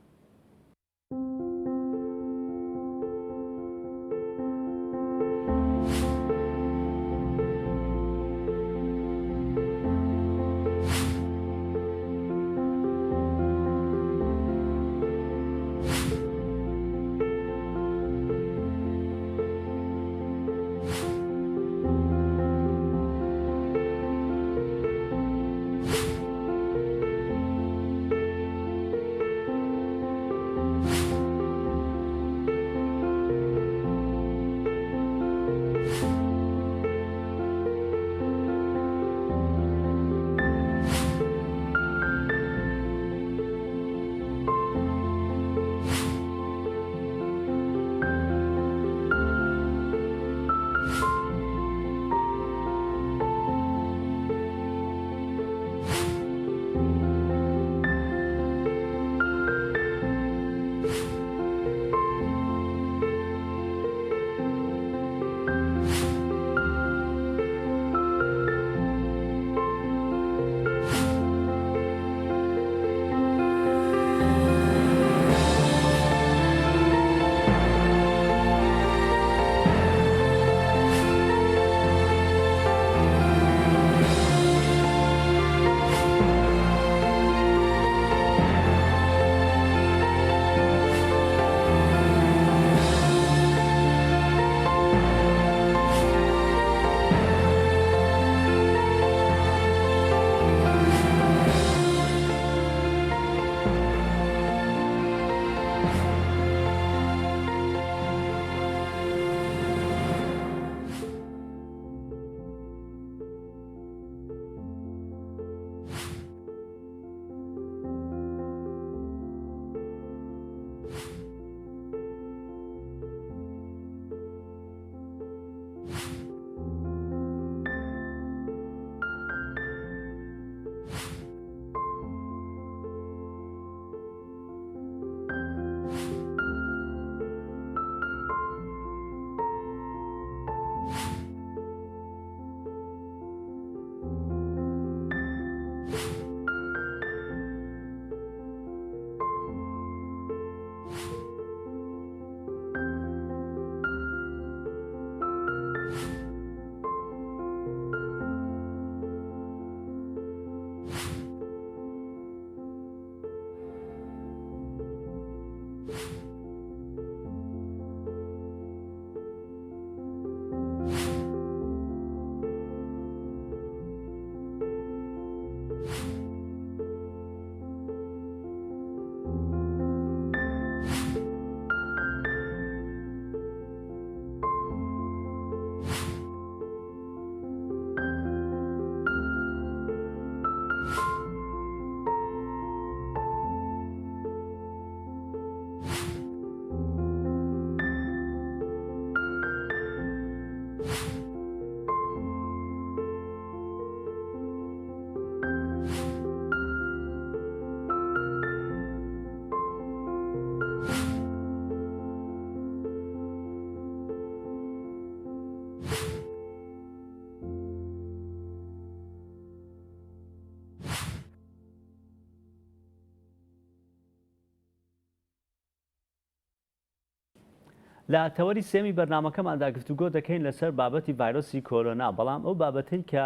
Speaker 1: لە تەوەری سێمی بەرنامەکەماندا گفتوگۆ دەکەین لەسەر بابەتی ڤایرۆسی کۆرۆنا، بەڵام ئەو بابەتەی کە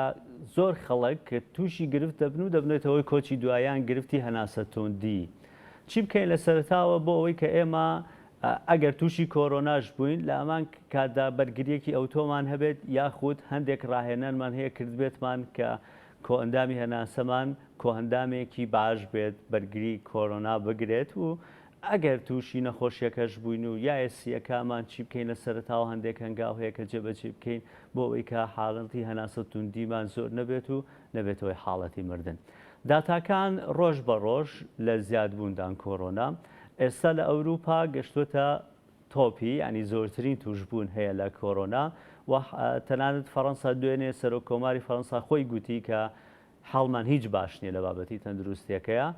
Speaker 1: زۆر خەڵک تووشی گرفت دەبن و دەبنێتە هۆی کۆچی دوایان گرفتی هەناسەتوندی. چی بکەین لە سەرەتاوە بۆ ئەوەی کە ئێمە ئەگەر تووشی کۆرۆناش بووین لە هەمان کاتدا بەرگرییەکی ئەوتۆمان هەبێت یاخود هەندێک ڕاهێنانمان هەیە کردبێتمان کە کۆئەندامی هەناسەمان کۆئەندامێکی باش بێت بەرگری کۆرۆنا بگرێت و ئەگەر تووشی نەخۆشیەکەش بووین و یایە سییەکامان چی بکەین لە سەرەتاوە هەندێک هەنگاو هەیە کە جێبەجێی بکەین بۆ ئەوەی کە حاڵەتی هەناسە توندیمان زۆر نەبێت و نەبێتە هۆی حاڵەتی مردن. داتاکان ڕۆژ بە ڕۆژ لە زیادبووندان کۆرۆنا ئێستا لە ئەوروپا گەشتووەتە تۆپی یانی زۆرترین تووشبوون هەیە لە کۆرۆنا و تەنانەت فەڕەنسا دوێنێ سەرۆک کۆماری فەڕەنسا خۆی گوتی کە حاڵمان هیچ باش نییە لە بابەتی تەندروستیەکەیە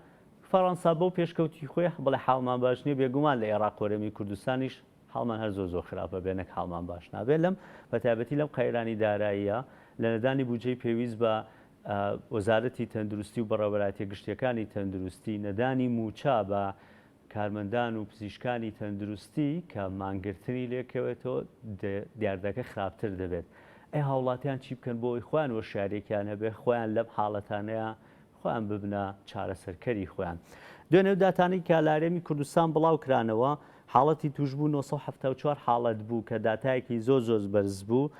Speaker 1: فەڕەنسا بەو پێشکەوتی خۆی بڵێ حاڵمان باش نییە بێگومان لە ئێراق و هەرێمی کوردستانیش حاڵمان هەر زۆر زۆر خراپە بێ نەک حاڵمان باش نابێ لەم بە تایبەتی لەم قەیرانی داراییە لە نەدانی بودجەی پێویست بە وەزارەتی تەندروستی و بەڕێوەبەرایەتیە گشتیەکانی تەندروستی نەدانی مووچە بە کارمەندان و پزیشکانی تەندروستی کە مانگرتنی لێکەوێتەوە دیاردەکە خراپتر دەبێت. ئەی هاوڵاتیان چی بکەن بۆ ئەوەی خۆیان وەشیاریەکیان هەبێ خۆیان لەم حاڵەتانەیا خۆیان ببنە چارەسەرکەری خۆیان. دوێنێ ئەو داتانەی کە لە هەرێمی کوردستان بڵاو کرانەوە حاڵەتی توشبوو 974 حاڵەت بوو کە داتایەکی زۆر زۆر بەرز بوو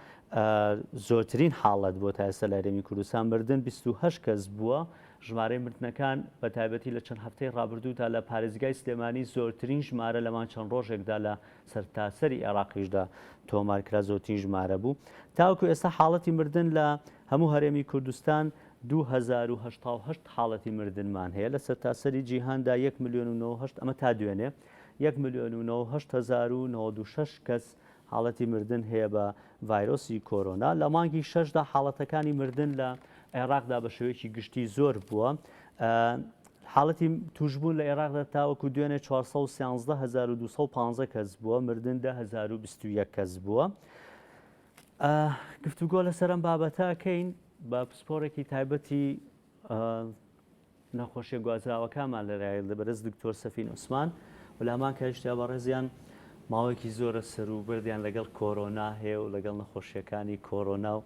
Speaker 1: زۆرترین حاڵەت بۆ تا ئێستا لە هەرێمی کوردستان مردن 28 کەس بووە ژمارەی مردنەکان بە تایبەتی لە چەند هەفتەی ڕابردوودا لە پارێزگای سلێمانی زۆرترین ژمارە لەمان چەند ڕۆژێکدا لە سەرتاسەری عێراقیشدا تۆمارکرا زۆرترین ژمارە بوو. تاوەکو ئێستا حاڵەتی مردن لە هەموو هەرێمی کوردستان 2088 حاڵەتی مردنمان هەیە لە سەرتاسەری جیهاندا یەک ملیۆن و 98 ئەمە تا دوێنێ یەک ملیۆن و 98096 کەس حاڵەتی مردن هەیە بە ڤایرۆسی کۆرۆنا. لە مانگی شەشدا حاڵەتەکانی مردن لە عێراقدا بە شێوەیەکی گشتی زۆر بووە. حاڵەتی توشبوون لە عێراقدا تاوەکو دوێنێ 413215 کەس بووە، مردن 10021 کەس بووە. گفتوگۆ لەسەر ئەم بابەتە کەین بە پسپۆڕێکی تایبەتی نەخۆشیە گوازراوەکانمان لە لای بەرێز دکتۆر سەفین عوسمان و لە هەمان کاتیشدا بەڕێزیان ماوەیەکی زۆرە سەروبردیان لەگەڵ کۆرۆنا هەیە و لەگەڵ نەخۆشیەکانی کۆرۆنا و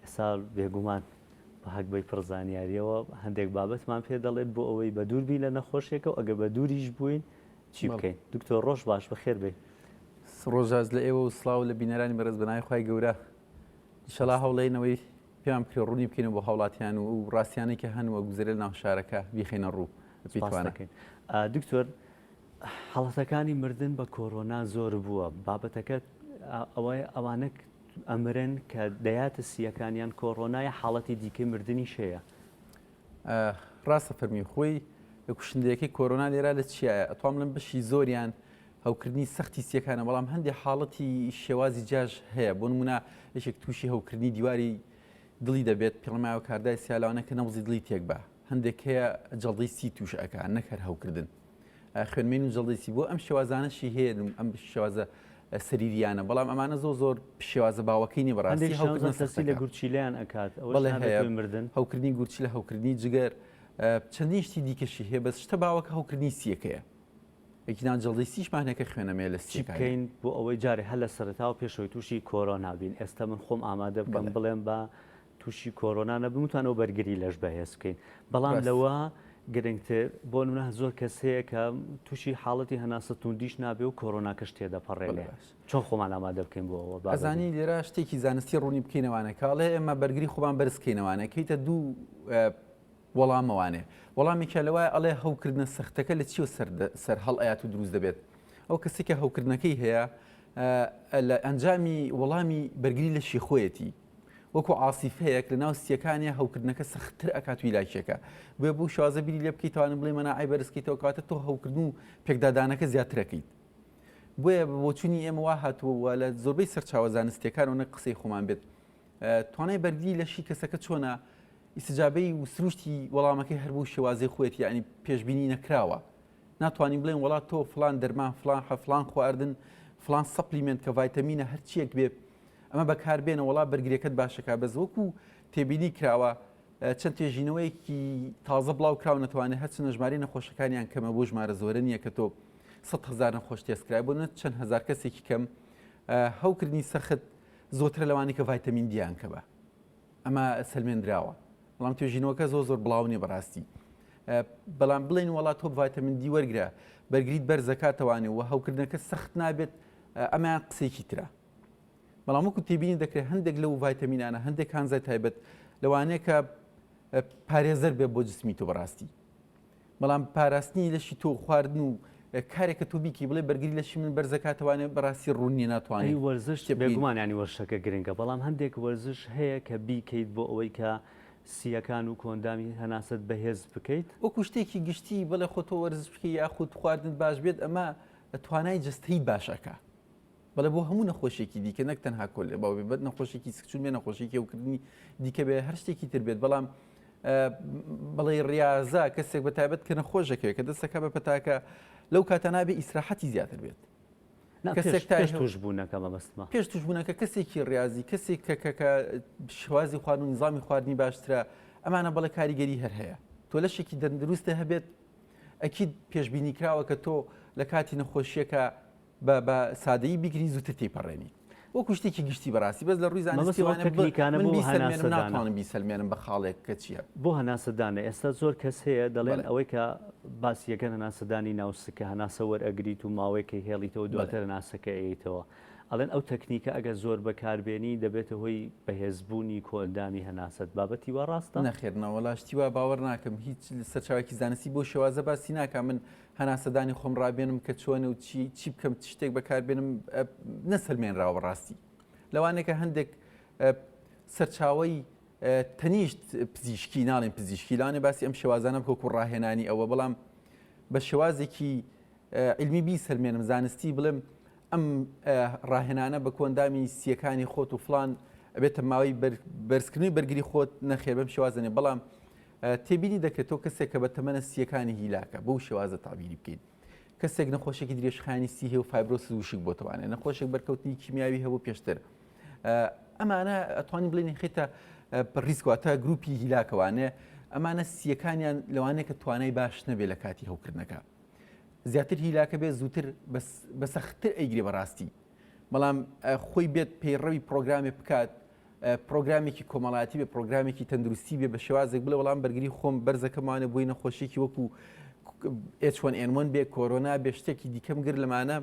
Speaker 1: ئێستا بێگومان بە هەگبەی پڕ زانیاریەوە هەندێک بابەتمان پێ دەڵێت بۆ ئەوەی بە دوور بین لە نەخۆشیەکە و ئەگەر بە دووریش بووین چی بکەین دکتۆر ڕۆژ باش بەخێر بێی.
Speaker 9: ڕۆژاز لە ئێوە و سڵاو لە بینەرانی بەڕێز بەناوی خوای گەورە ئیشەڵا هەوڵێینەوەی پێمان بکرێت ڕوونی بکەینەوە بۆ هاوڵاتیان و ئەو ڕاستیانەی کە هەن و ئەگوزەرێ لەناو شارەکە بیخەینە ڕوو بەپێی
Speaker 1: سپاس
Speaker 9: توانا.
Speaker 1: دەکەین. دکتۆر حاڵەتەکانی مردن بە کۆرۆنا زۆر بووە بابەتەکە ئەوەیە ئەوانە ئەمرن کە دەیاتە سییەکانیان کۆرۆنا یا حاڵەتی دیکەی مردنیش هەیە؟
Speaker 9: ڕاستە فەرمی خۆی کوشندەیەکەی کۆرۆنا لێرە لە چیایە ئەتوام بڵێم بەشی زۆریان هەوکردنی سەختی سیەکانە بەڵام هەندێک حاڵەتی شێوازی جیاش هەیە بۆ نمونە یەکێک تووشی هەوکردنی دیواری دڵی دەبێت پێڵمایەوە کاردای سیالاوانە کە نەبزی دڵی تێک بە هەندێک هەیە جەڵدەی سی توش ئەکا نەک هەر هەوکردن خوێنمین و جەڵدەی سی بۆ ئەم شێوازانەشی هەیە ئەم شێوازە سەریریانە بەڵام ئەمانە زۆر زۆر شێوازە باوەکەی نیە بەڕاستی
Speaker 1: هەوکردن سەختی لە گورچیلیان ئەکات
Speaker 9: بەڵێ هەیە مردن هەوکردنی گورچیلە هەوکردنی جگەر چەندین شتی دیکەشی هەیە بەس شتە باوەکە هەوکردنی سیەکەیە یەکینا جەڵدەی سیشمان هەیە کە خوێنەمەیە لە
Speaker 1: چی بکەین بۆ ئەوەی جارێ هەر لە سەرەتاوە پێشەوەی تووشی کۆرۆنا بین ئێستا من خۆم ئامادە بکەم بڵێم بە تووشی کۆرۆنا نەبم وتوانەوە بەرگری لەش بەهێز بکەین بەڵام لەوە گرنگتر بۆ نمونە زۆر کەس هەیە کە تووشی حاڵەتی هەناسە توندیش نابێ و کۆرۆناکەش تێدەپەڕێنێ چۆن خۆمان ئامادە بکەین بۆ ئەوە
Speaker 9: ئەزانی لێرە شتێکی زانستی ڕوونی بکەینەوانە کاڵێ ئێمە بەرگری خۆمان بەرزکەینەوانە کەیتە دوو وەڵامەوانێ. وەڵامێکیان لەوایە ئەڵێ هەوکردنە سەختەکە لە چیەوە سەر هەڵئەیات و دروست دەبێت؟ ئەو کەسێک کە هەوکردنەکەی هەیە لە ئەنجامی وەڵامی بەرگری لەشی خۆیەتی وەکو عاسیفەیەک لە ناو سیەکانە هەوکردنەکە سەختتر ئەکات ویلاکیەکە بۆیە بەو شێوازە بیری لێ بکەیتوانن بڵێ مەناعەی بەرزکەیتەوە کەواتە تۆ هەوکردن و پێکدادانەکە زیاترەکەیت بۆیە بە بۆچوونی ئێمە وا هاتووە و لە زۆربەی سەرچاوە زانستیەکان و نەک قسەی خۆمان بێت توانای بەرگری لەشی کەسەکە چۆنە ئیستجابەی و سروشتی وەڵامەکەی هەر بەو شێوازەی خۆیەتی یانی پێشبینی نەکراوە ناتوانین بڵێن وەڵا تۆ فلان دەرمان فلان حە فلان خواردن فلان supplement کە ڤایتەمینە هەرچیەک بێ ئەمە بەکار بێنە وەڵا بەرگریەکەت باشەکە بەس وەکو تێبینی کراوە چەند توێژینەوەیەکی تازە بڵاو کراونەتوانێت هەرچەندە ژمارەی نەخۆشەکانیان کەمە بۆ ژمارە زۆرە نییە کە تۆ 100 هزار نەخۆش تێست کرای بۆ چەند هزار کەسێکی کەم. هەوکردنی سەخت زۆترە لەوانەی کە ڤایتەمین دیان کە بە ئەمە سەلمێندراوە بەڵام توێژینەوەکە زۆر زۆر بڵاو نیە بەڕاستی بەڵام بڵێن وڵات تۆ ڤایتەمین دی وەرگرە بەرگریت بەرزەکاتەوانێ و هەوکردنەکە سەخت نابێت ئەمەیان قسێکی ترە بەڵام وەکو تێبینی دەکرێت هەندێک لەو ڤایتەمینانە هەندێک کانزای تایبەت لەوانەیە کە پارێزەر بێ بۆ جسمی تۆ بەڕاستی بەڵام پاراستنی لەشی تۆ خواردن و کارێکە تۆ بیکی بڵێ بەرگری لەشی من بەرزەکاتەوانێ بەڕاستی ڕوون نیە ناتوانێت
Speaker 1: ئەی وەرزش بێگومان ینی وەرزشەکە گرنگە بەڵام هەندێک وەرزش هەیە کە بیکەیت بۆ ئەوەی کە سییەکان و کۆندامی هەناسەت بەهێز بکەیت.
Speaker 9: وەکو شتێکی گشتی بڵێ خۆ تۆ وەرزش بکەی یاخود خواردنت باش بێت ئەمە توانای جەستەی باش ئەکا. بەڵێ بۆ هەموو نەخۆشیێکی دیکە نەک تەنها کۆلێ باو بێت بەد نەخۆشیێکی سکچون بێ نەخۆشی کێوکردنی دیکە بێ هەر شتێکی تر بێت بەڵام بڵێ ڕاضە کەسێک بە تایبەت کە نەخۆشەکەوێت کە دەستەکە بە پەتاکە لەو کاتە نابێ ئیسراحەتی زیاتر بێت
Speaker 1: کەسێک تا توشبوونەکە مەبەستمە
Speaker 9: پێش توشبوونەکە کەسێکی ڕاضی کەسێک کە کە شێوازی خواردن و نظامی خواردنی باشترە ئەمانە بەڵێ کاریگەری هەر هەیە تۆ لەشێکی دەندروستە هەبێت ئەکید پێشبینی کراوە کە تۆ لە کاتی نەخۆشیەکە بە بە سادەیی بیگری زووتر تێیپەڕێنی وەکو شتێکی گشتی بەڕاستی بەس لە ڕووی
Speaker 1: مەبەست ئەو
Speaker 9: زانستیوانە ب-
Speaker 1: تەکنیکانە
Speaker 9: من
Speaker 1: بۆ
Speaker 9: بیسەلمێنم
Speaker 1: هەناسەدانە.
Speaker 9: ناتوانم بیسەلمێنم بە خاڵێک کە چییە
Speaker 1: بۆ هەناسەدانە ئێستا زۆر کەس هەیە دەڵێن
Speaker 9: بەڵێ.
Speaker 1: ئەوەی کە باسی یەکەن هەناسەدانی ناو سکە هەناسە وەرئەگریت و ماوەیەکەی هێڵیتەوە
Speaker 9: بەڵێ.
Speaker 1: دواتر هەناسەکە ئەیەیتەوە ئەڵێن ئەو تەکنیکە ئەگەر زۆر بەکاربێنی دەبێتە هۆی بەهێزبوونی کۆئەندامی هەناسەت بابەتی وا ڕاستە؟
Speaker 9: نەخێر نەوەڵا شتی وا باوەڕ ناکەم هیچ سەرچاوێکی زانستی بەو شێوازە باسی ناکا من هەناسەدانی خۆم ڕابێنم کە چۆنە و چی چی بکەم چ شتێک بەکاربێنم نەسەلمێنراوە بەڕاستی لەوانەیە هەندێک سەرچاوەی تەنیشت پزیشکی ناڵێن پزیشکی لەوانێ باسی ئەم شێوازانە بکە وەکو ڕاهێنانی ئەوە بەڵام بە شێوازێکی علمی بیسەلمێنم زانستی بڵێم ئەم ڕاهێنانە بە کۆندامی سیەکانی خۆت و فلان ئەبێتە ماوەی بەرزکردنی بەرگری خۆت نەخێر بەم شێوازەنێ بەڵام تێبینی دەکرێت تۆ کەسێک کە بە تەمەنە سییەکانی هیلاکە بەو شێوازە تەعبیری بکەین کەسێک نەخۆشێکی درێژخایەنی سی هەیە و fibrosis وشک بۆتەوانێ نەخۆشێک بەرکەوتنی کیمیاوی هەبوو پێشتر ئەمانە ئەتوانین بڵێن خێتە ریسک واتە گروپی هیلاکەوانێ ئەمانە سیەکانیان لەوانەیە کە توانای باش نەبێ لە کاتی هەوکردنەکە زیاتر هیلاکە بێ زووتر بە سەختتر ئەیگرێ بەڕاستی بەڵام خۆی بێت پەیڕەوی پرۆگرامێ بکات پرۆگرامێکی کۆمەڵایەتی بێ پرۆگرامێکی تەندروستی بێ بە شێوازێک بڵێ وەڵام بەرگری خۆم بەرزەکەمانە بۆی نەخۆشیێکی وەکو H1N1 بێ کۆرۆنا بێ شتێکی دیکەم گر لەمانە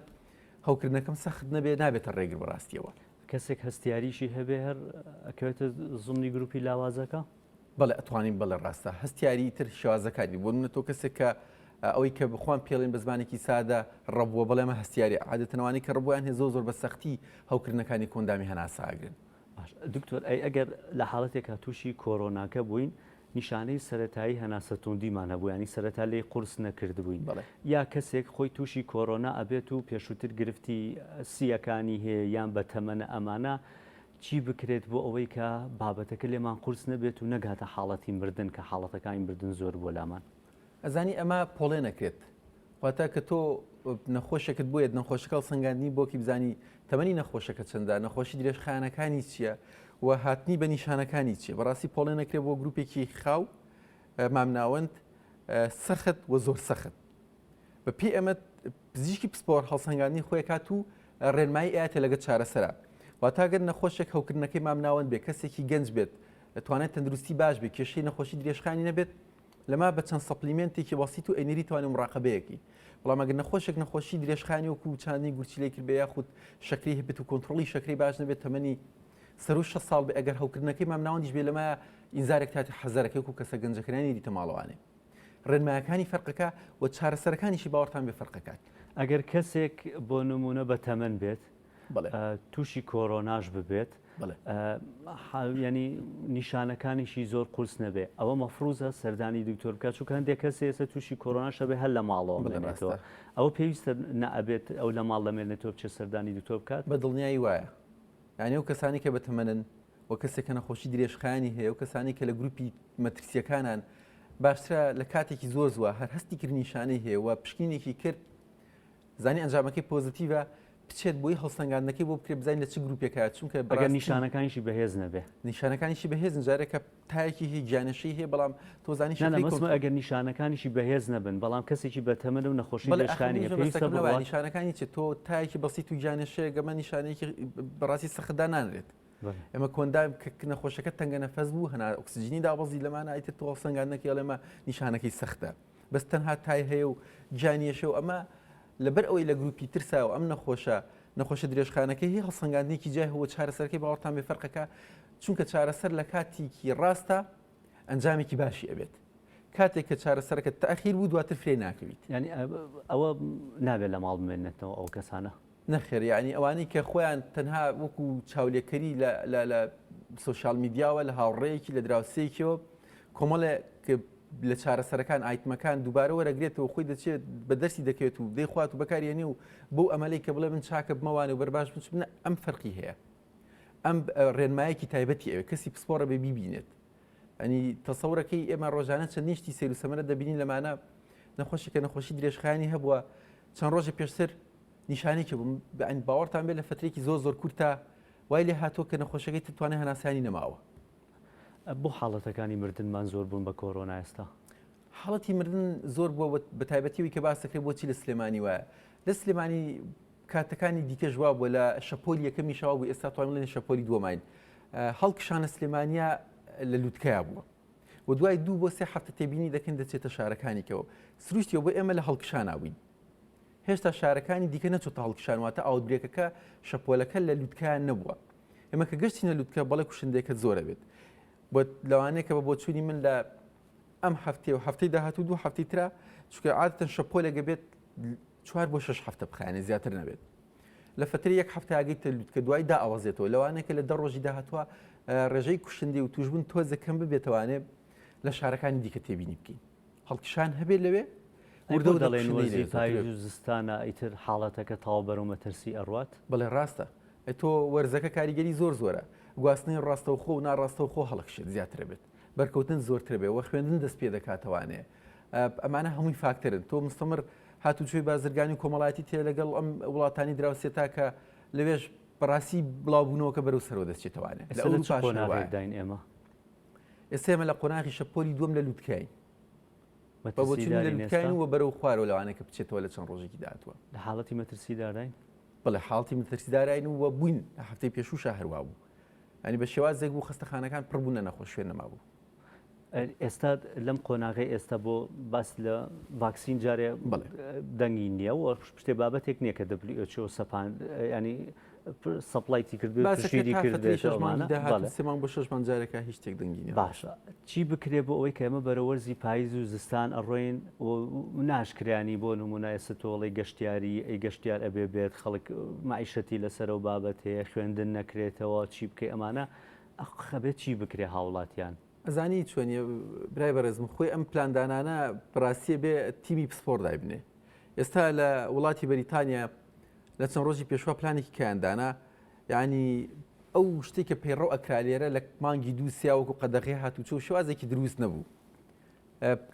Speaker 9: هەوکردنەکەم سەخت نەبێ نابێتە ڕێگر بەڕاستیەوە.
Speaker 1: کەسێک هەستیاریشی هەبێ هەر ئەکەوێتە زمنی گروپی لاوازەکە؟
Speaker 9: بەڵێ ئەتوانین بەڵێ ڕاستە هەستیاری تر شێوازەکانی بۆ منە تۆ کەسێک کە ئەوەی کە بخوان پێڵێن بە زمانێکی سادە ڕەبووە بەڵێ ئەمە هەستیاری عادەتەنەوانی کە ڕەبوویان هەیە زۆر زۆر بە سەختی هەوکردنەکانی کۆندامی هەناسە ئەگرن.
Speaker 1: باش دکتۆر ئەی ئەگەر لە حاڵەتێکا تووشی کۆرۆناکە بووین نیشانەی سەرەتایی هەناسە توندیمان هەبوو ینی سەرەتا لێی قورس نەکردبووین
Speaker 9: بەڵێ.
Speaker 1: یا کەسێک خۆی تووشی کۆرۆنا ئەبێت و پێشووتر گرفتی سییەکانی هەیە یان بە تەمەنە ئەمانە چی بکرێت بۆ ئەوەی کە بابەتەکە لێمان قورس نەبێت و نەگاتە حاڵەتی مردن کە حاڵەتەکانی مردن زۆر بووە لامان؟
Speaker 9: ئەزانی ئەمە پۆڵێن ئەکرێت واتە کە تۆ نەخۆشێکت بۆیەت نەخۆشەکە هەڵسەنگاندنی بۆکی بزانی تەمەنی نەخۆشەکە چەندە نەخۆشی درێژخایەنەکانی چییە و هاتنی بە نیشانەکانی چییە بەڕاستی پۆڵێن ئەکرێت بۆ گروپێکی خاو مامناوەند سەخت و زۆر سەخت بە پێی ئەمە پزیشکی پسپۆر هەڵسەنگاندنی خۆی کات و ڕێنمایی ئاەتە لەگە چارەسەرە واتا گەر نەخۆشێک هەوکردنەکەی مامناوەند بێ کەسێکی گەنج بێت توانێت تەندروستی باش بێ کێشەی نەخۆشی درێژخانی نەبێت لەما بە چەند supplement ێکی بەسیت و ئەینەری توانێت مراقبەیەکی بەڵام ئەگەر نەخۆشێک نەخۆشی درێژخانی وەکو چاندنی گورچیلەی کرد بێ یاخود شەکری هەبێت و کۆنترۆڵی شەکری باش نەبێت تەمەنی سەروو 6 ساڵ بێ ئەگەر هەوکردنەکەی مامناوەندیش بێ لەمە ئینزارێک تاتی حەزەرەکەی وەکو کەسە گەنجەکەیانی دیتە ماڵەوانێ ڕێنمایەکانی فەرقەکە و چارەسەرەکانیشی باوەڕتان بێ فەرقەکات.
Speaker 1: ئەگەر کەسێک بۆ نمونە بە تەمەن بێت تووشی کۆرۆناش ببێت ینی نیشانەکانیشی زۆر قورس نەبێ ئەوە مەفروزە سەردانی دکتۆر بکات چونکە هەندێک کەس ئێستا تووشی کۆرۆناش هەبێ هەر لە ماڵەوە مێنێتەوە ئەوە پێویستە نەئەبێت ئەو لە ماڵ دەمێنێتەوە بچێت سەردانی دکتۆر بکات
Speaker 9: بە دڵنیایی وایە یعنی ئەو کەسانی کە بەتەمەنن و کەسێک کە نەخۆشی درێژخایەنی هەیە و کەسانی کە لە گروپی مەترسیەکانان باشترە لە کاتێکی زۆر زووە هەر هەستی کرد نیشانەی هەیە و پشکنینێکی کرد زانی ئەنجامەکەی پۆزیتیڤە. بچێت بۆی هەڵسەنگاندنەکەی بۆ بکرێت بزانین لە چ گروپێکە چونکە
Speaker 1: بەگەر نیشانەکانیشی بەهێز نەبێ
Speaker 9: نیشانەکانیشی بەهێزن جارێکە تایەکی هەیە گیانەشەی هەیە بەڵام تۆزانی
Speaker 1: ئەگەر نیشانەکانیشی بەهێز نەبن بەڵام کەسێکی بەتەمەنە و نەخۆشی درێژخایەنی هەیە پێویستە بڕوات
Speaker 9: نیشانەکانی چی تۆ تایەکی بەسیت و گیانەشەیە گەمە نیشانەیەکی بەڕاستی سەختدا نانرێت ئێمە کۆندا کە نەخۆشەکە تەنگە نەفەس بوو هەنا ئۆکسجینی دابەزی لەمانە ئیتر تۆ هەڵسەنگاندنەکەی ئەڵێمە نیشانەکەی سەختە بەس تەنها تای هەیە و گیانیەشە و ئەمە لەبەر ئەوەی لە گروپی ترسا و ئەم نەخۆشە نەخۆشە درێژخانەکەی هەیە هەڵسەنگاندنێکی جای هەوە چارەسەرەکەی باوەڕتان بێ فەرقەکە چونکە چارەسەر لە کاتێکی ڕاستە ئەنجامێکی باشی ئەبێت کاتێک کە چارەسەرەکە تاخیر بوو دواتر فرێ ناکەویت
Speaker 1: یعنی ئەوە نابێت لە ماڵ بمێنێتەوە ئەو کەسانە
Speaker 9: نەخێر یعنی ئەوانەی کە خۆیان تەنها وەکو چاولێکەری لە لە لە سۆشیال میدیاوە لە هاوڕێیەکی لە دراوسێیەکیەوە کۆمەڵێک لە چارەسەرەکان ئایتمەکان دووبارە وەرەگرێتەوە خۆی دەچێت بە دەستی دەکەوێت و دەیخوات و بەکارێنێ و بەو ئەمەلەی کە بڵێ من چاکە بمەوانێ و بەرباش بچم نە ئەم فەرقی هەیە ئەم ڕێنمایەکی تایبەتی ئەوێ کەسی پسپۆڕە بێ بیبینێت ئەنی تەسەورەکەی ئێمە ڕۆژانە چەندین شتی سەیر و سەمەرە دەبینین لەمانە نەخۆشی کە نەخۆشی درێژخایەنی هەبووە چەند ڕۆژە پێشتر نیشانێکی بوو باوەڕتان بێت لە فترێکی زۆر زۆر کورتە وای لێ هاتووە کە نەخۆشەکەی تتوانێت هەناسانی نەماوە
Speaker 1: بۆ حاڵەتەکانی مردنمان زۆر بوون بە کۆرۆنا ئێستا؟
Speaker 9: حاڵەتی مردن زۆر بووە بە تایبەتی ئەوی کە باس دەکرێت بۆچی لە سلێمانی وایە لە سلێمانی کاتەکانی دیکەش وا بووە لە شەپۆلی یەکەمی شەوا بوو ئێستا توانین بڵێن شەپۆلی دووەماین هەڵکشانە سلێمانیا لە لوتکەیا بووە و دوای دوو بۆ سێ هەفتە تێبینی دەکەن دەچێتە شارەکانیکەوە سروشتیەوە بۆ ئێمە لە هەڵکشانا بووین هێشتا شارەکانی دیکە نەچۆتە هەڵکشان واتە outbreak ەکە شەپۆلەکە لە لوتکەیان نەبووە ئێمە کە گەشتینە لوتکە بەڵێ کوشندەیەکە زۆرە بێت بۆ لەوانەیە کە بە بۆچوونی من لە ئەم هەفتەیە و هەفتەی داهاتوو دوو هەفتەی ترا چونکە عادەتەن شەپۆلێکە بێت چوار بۆ شەش هەفتە بخایەنێ زیاتر نەبێت لە فترەی یەک هەفتە ئاگەیتە لوتکە دوای دا ئەوەزێتەوە لەوانەیە کە لە دە ڕۆژی داهاتوە ڕێژەی کوشندەی و توشبوون تۆزە کەم ببێتەوانێ لە شارەکانی دیکە تێبینی بکەین هەڵکشان هەبێت لەوێ
Speaker 1: وردە وردە دەڵێن وەرزی پاییز و زستانە ئیتر حاڵەتەکە تەواو بەرەو مەترسی ئەڕوات؟
Speaker 9: بەڵێ ڕاستە تۆ وەرزەکە کاریگەری زۆر زۆرە گواستنەوەی ڕاستەوخۆ و ناڕاستەوخۆ هەڵکشێت زیاترە بێت بەرکەوتن زۆرتر بێ وە خوێندن دەست پێ دەکاتەوانێ ئەمانە هەمووی فاکتەرن تۆ مستەمر هاتوچۆی بازرگانی و کۆمەڵایەتی تێ لەگەڵ ئەم وڵاتانی دراوسێ تا کە لەوێش بەڕاستی بڵاوبوونەوەکە بەرەو سەرەوە دەچێتەوانێ لە ئەوروپاش هەر وایە.
Speaker 1: داین ئێمە
Speaker 9: ئێستا ئێمە لە قۆناغی شەپۆلی دووەم لە لوتکەین بە بۆچوونی لە لوتکەین و بەرەو خوارەوە لەوانەیە کە بچێتەوە لە چەند ڕۆژێکی داهاتووە.
Speaker 1: لە حاڵەتی مەترسیدارداین؟
Speaker 9: بەڵێ حاڵەتی مەترسیداراین و بووین لە هەفتەی پێشووشا هەروا بوو. ینی بە شێوازێک بوو خەستەخانەکان پڕ بوون لە نەخۆش شوێن نەمابوو.
Speaker 1: ئێستا لەم قۆناغەی ئێستا بۆ باس لە ڤاکسین جارێ دەنگی نییە و شتێ بابەتێک نییە کە WHO سەپان ینی supply تی کرد پشتگیری کرد
Speaker 9: سێ مانگ بۆ شەش مانگ جارێکە هیچ شتێک دەنگی نییە.
Speaker 1: باشە چی بکرێ بۆ ئەوەی کە ئێمە بەرە وەرزی پاییز و زستان ئەڕۆین و ناشکرانی بۆ نمونە ئێستا تۆڵەی گەشتیاری ئەی گەشتیار ئەبێ بێت خەڵک مەعیشەتی لەسەرە و بابەت هەیە خوێندن نەکرێتەوە چی بکەی ئەمانە ئەبێت چی بکرێ هاوڵاتیان؟
Speaker 9: ئەزانی چۆنیە برای بەڕێزم خۆی ئەم پلاندانانە بەڕاستیە بێ تیمی پسپۆر دایبنێ ئێستا لە وڵاتی بەریتانیا لە چەند ڕۆژی پێشوە پلانێکی کایان دانا یعنی ئەو شتێک کە پەیڕەو ئەکرا لێرە لە مانگی دوو سیاوەکو قەدەغی هاتوچۆ شێوازێکی دروست نەبوو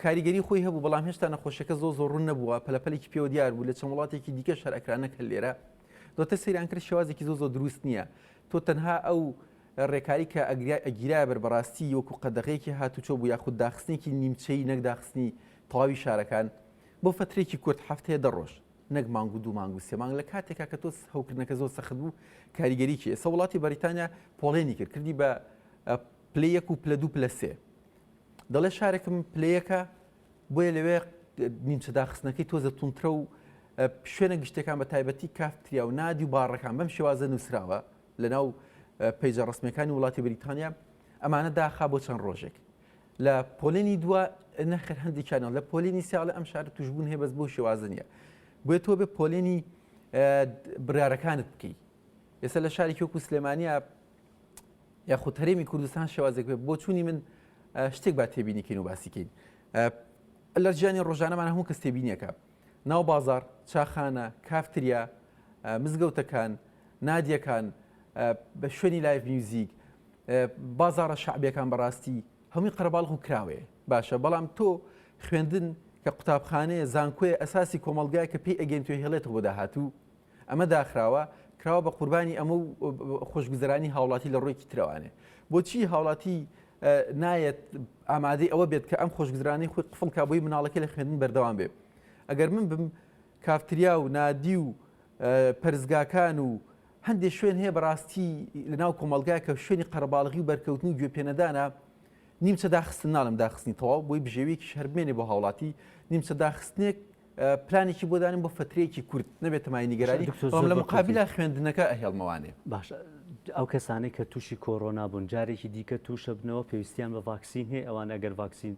Speaker 9: کاریگەری خۆی هەبوو بەڵام هێشتا نەخۆشیەکە زۆر زۆر ڕوون نەبووە پەلەپەلێکی پێوە دیار بوو لە چەند وڵاتێکی دیکە شەر ئەکرا نەک هەر لێرە دواتر سەیران کرد شێوازێکی زۆر زۆر دروست نییە تۆ تەنها ئەو ڕێکاری کە ئەگیرایە بەر بەڕاستی وەکو قەدەغەیەکی هاتوچۆ بوو یاخود داخستنێکی نیمچەیی نەک داخستنی تەواوی شارەکان بۆ فترێکی کورت هەفتەیە دە ڕۆژ نەک مانگ و دوو مانگ و سێ مانگ لە کاتێکا کە تۆ هەوکردنەکە زۆر سەخت بوو کاریگەریی ئێستا وڵاتی بەریتانیا پۆڵێنی کرد کردی بە پلە یەک و پلە دوو پلە سێ دەڵێ شارێکم پلەیەکە بۆیە لەوێ نیمچە داخستنەکەی تۆزە توندترە و شوێنە گشتەکان بە تایبەتی کافتریا و نادی و باڕەکان بەم شێوازە نووسراوە لەناو پەیجە ڕسمیەکانی وڵاتی بریتانیا ئەمانە داخا بۆ چەند ڕۆژێک لە پۆلێنی دووە نەخێر هەندێکیانە لە پۆلێنی سیاڵە ئەم شارە توشببوون هەیە بەس بۆ شێوازە نییە بۆیە تۆ بێ پۆلێنی بڕارەکانت بکەیت ئێستا لە شارێکی وەکو سلێمانیا یاخود هەرێمی کوردستان شێوازێک بێت بۆچوونی من شتێک با تێبینی کەین و باسی کەین لە ژیانی ڕۆژانەمان هەموو کەس تێبینیەکە ناو بازار چاخانە کافتریا مزگەوتەکان نادیەکان بە شوێنی live music بازارە شعبیەکان بەڕاستی هەمووی قەرەباڵغ و کراوەیە باشە بەڵام تۆ خوێندن کە قوتابخانەیە زانکۆیە ئەساسی کۆمەلگای کە پێی ئەگەین توێ هێڵێتەوە بۆ داهاتوو. ئەمە داخراوە کراوە بە قوربانی ئەمە و خۆشگوزەرانی هاوڵاتی لە ڕوویەکی ترەوانێ. بۆچی هاوڵاتی نایەت ئامادەی ئەوە بێت کە ئەم خۆشگوزرانی خۆی قفڵ کا بۆی مناڵەکەی لە خوێندن بەردەوام بێ؟ ئەگەر من بم کافتریا و نادی و پەرستگاکان و هەندێک شوێن هەیە بەڕاستی لەناو کۆمەڵگا کە شوێنی قەرەباڵغی و بەرکەوتن و گوێپێنەدانە نیمچە داخستن ناڵم داخستنی تەواو بۆی بژێویەکیش هەر بمێنێ بۆ هاوڵاتی نیمچە داخستنێک پلانێکی بۆ دانێن بۆ فەترەیەکی کورت نەبێتە مایەی نیگەرانی
Speaker 1: دکتۆر
Speaker 9: بەڵام
Speaker 1: زۆر
Speaker 9: لە
Speaker 1: بە کورتی.
Speaker 9: مقابلا خوێندنەکە ئەهێڵمەوانێ.
Speaker 1: باشە ئەو کەسانەی کە تووشی کۆرۆنا بوون جارێکی دیکە تووشەبنەوە پێویستیان بە ڤاکسین هەیە ئەوان ئەگەر ڤاکسین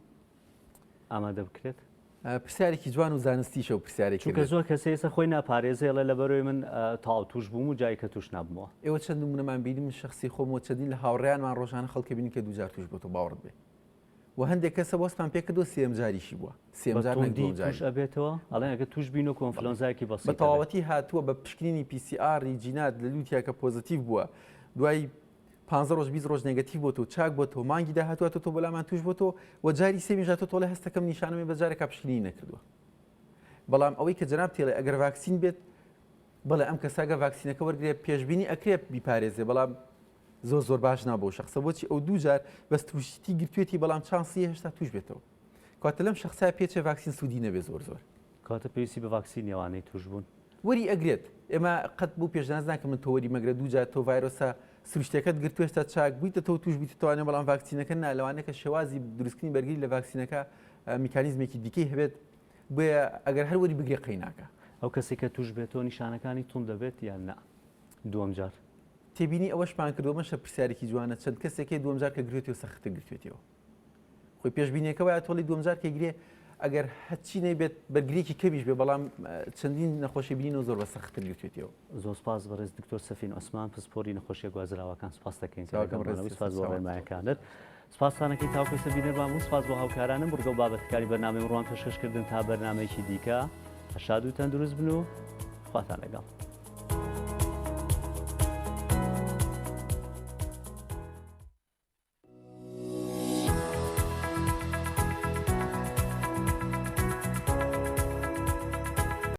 Speaker 1: ئامادە بکرێت؟
Speaker 9: پرسیارێکی جوان و زانستیشە و پرسیارێکی
Speaker 1: چونکە زۆر کەس ئێستا خۆی ناپارێزێ ئەڵێ لەبەرەوەی من تەواو تووش بووم و جارێکە تووش نابمەوە.
Speaker 9: ئێوە چەند نمونەمان بینی من شەخسی خۆم و چەندین لە هاوڕێیانمان ڕۆژانە خەڵکە بینی کە دووجار تووش بۆتەوە باوەڕت بێ و هەندێک کەسە وەستان پێکردو سێم جاریشی بووە سێم جار نەک دووەم جاری.
Speaker 1: توش ئەبێتەوە ئەڵێن ئەگەر توش بین وەکو ئەنفلۆنزایەکی بەسیت
Speaker 9: بە تەواوەتی هاتووە بە پشکنینی PCR ی جینات لە لوتیا کە positive بووە دوای 15 ڕۆژ 20 ڕۆژ negative بۆتەوە چاک بۆتەوە مانگی داهاتووە تۆ بۆ لامان توش بۆتەوە و جاری سێمیش هاتووە تۆڵێ هەستەکەم نیشانەمێ بە جارێکا پشکنینی نەکردووە بەڵام ئەوەی کە جەناب تێڵێ ئەگەر ڤاکسین بێت بەڵێ ئەم کەساگە ڤاکسینەکە وەرگێ پێشبینی ئەکرێت بیپارێزێ بەڵام زۆر زۆر باش نا بۆ شخصە بۆچی ئەو دوو جار بەس تووشتی گرتوێتی بەڵام چانسی هێشتا توش بێتەوە کاتە لەم شخصە پێچێ ڤاکسین سوودی نەبێ زۆر زۆر
Speaker 1: کاتە پێویستی بە ڤاکسین ئەوانەی توش بوون
Speaker 9: وەری ئەگرێت ئێمە قەت بوو پێشناز ناکەم من تۆ وەری مەگرە دوو جار تۆ ڤایرۆسە سروشتەکەت گرتو هێشتا چاک بوویتە تۆ توش بیتتوانێ بەڵام ڤاکسینەکە نا لەوانەیە کە شێوازی دروستکردنی بەرگری لە ڤاکسینەکە میکانیزمێکی دیکەی هەبێت بۆیە ئەگەر هەر وەری بگرێ قەیناکە.
Speaker 1: ئەو کەسێک کە توش بێتەوە نیشانەکانی توند دەبێت یان نا دووەم جار؟
Speaker 9: تێبینی ئەوەشمان کردووە مەشە پرسیارێکی جوانە چەند کەسێک هەیە دووەم جار کە گرێتەوە سەختتر گرتوێتەوە خۆی پێشبینیەکە وایە تۆڵی دووەم جار کە گرێ ئەگەر هەرچی نەیبێت بەرگریەکی کەمیش بێ بەڵام چەندین نەخۆشی بینینەوە زۆر بە سەختتر گرتوێتەوە.
Speaker 1: زۆر سپاس بەڕێز دکتۆر سەفین عوسمان پسپۆری نەخۆشیە گوازراوەکان سپاس دەکەین کە لەگەڵمانەوەی سپاس بۆ ڕێنمایەکانت سپاستانەکەی تاوەکو ئێستا بینەرمان بوون سپاس بۆ هاوکارانم بڕگە و بابەتەکانی بەرنامەی ئەمڕۆمان پێشکەش کردن تا بەرنامەیەکی دیکە شاد و تەندروست بن و خواتان لەگەڵ.